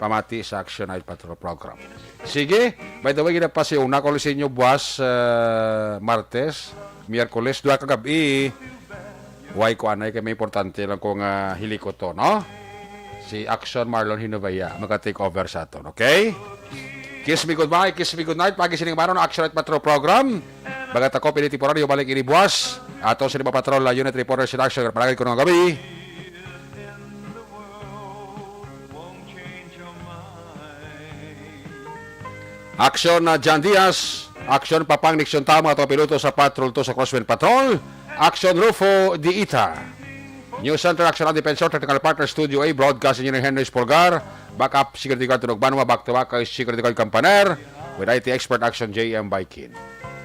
Pamati sa Action Night Patrol Program. Sige, by the way, ginapasiuna ko sa inyo buwas, uh, Martes, Miyerkules, duha ka gab-i. Way ko anay kay may importante lang ko nga hilikoto, no? Si Action Marlon Hinovaya, maga-take over sa aton, okay? Kiss me goodbye, kiss me goodnight. Pagi sining banon, Action at Metro Program. Bagat ako, pili temporaryo, balik ini buwas. Ato sa lima patrol, uh, unit reporter si Action, palagi ko nga gabi. Action na John Diaz. Action Papang Nixon Tao, mga piloto sa Patrol two sa Crosswind Patrol. Action Rufo Diita. News Center, Action ang Defensor, Technical Partner, Studio A, Broadcast Engineer Henry Spolgar, Backup Security Guard Tunog Banwa, Back to Back kay Security Guard Kampaner, with I T Expert Action J M Baikin.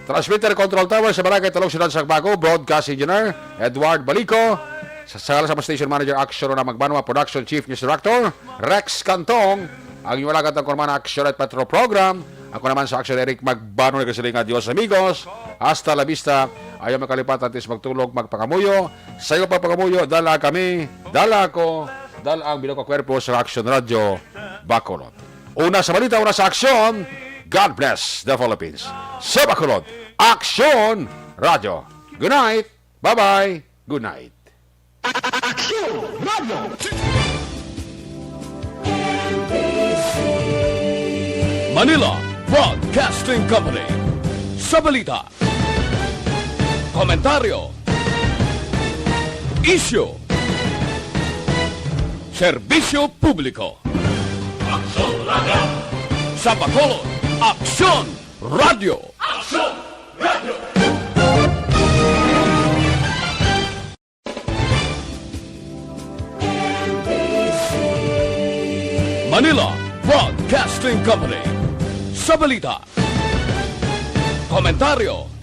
Transmitter Control Tower sa Barangay Talong, Siyudad sa Bago, Broadcast Engineer Edward Balico, sa sala sa Station Manager Action Rona Magbanwa, Production Chief News Director Rex Cantong, ang inyong alagad ang Kurmana Action at Patrol Program. Ako naman sa Action Eric Magbano, nagkasiling nga, Dios amigos, hasta la vista. Ayaw makalipat, antes magtulog, magpangamuyo. Sa iyo pagpangamuyo, dala kami, dala ako, dala ang bilog ka kwerpo sa Action Radio Bacolod. Una sa balita, una sa aksyon, God bless the Philippines. Sa Bacolod, Action Radio. Good night. Bye-bye. Good night. Action Radio. Manila Broadcasting Company. Sa balita, komentaryo, isyu, serbisyo publiko. Aksyon Radio. Sa Bacolod, Aksyon Radio. Aksyon Radio. Manila Broadcasting Company. Sa balita, komentaryo,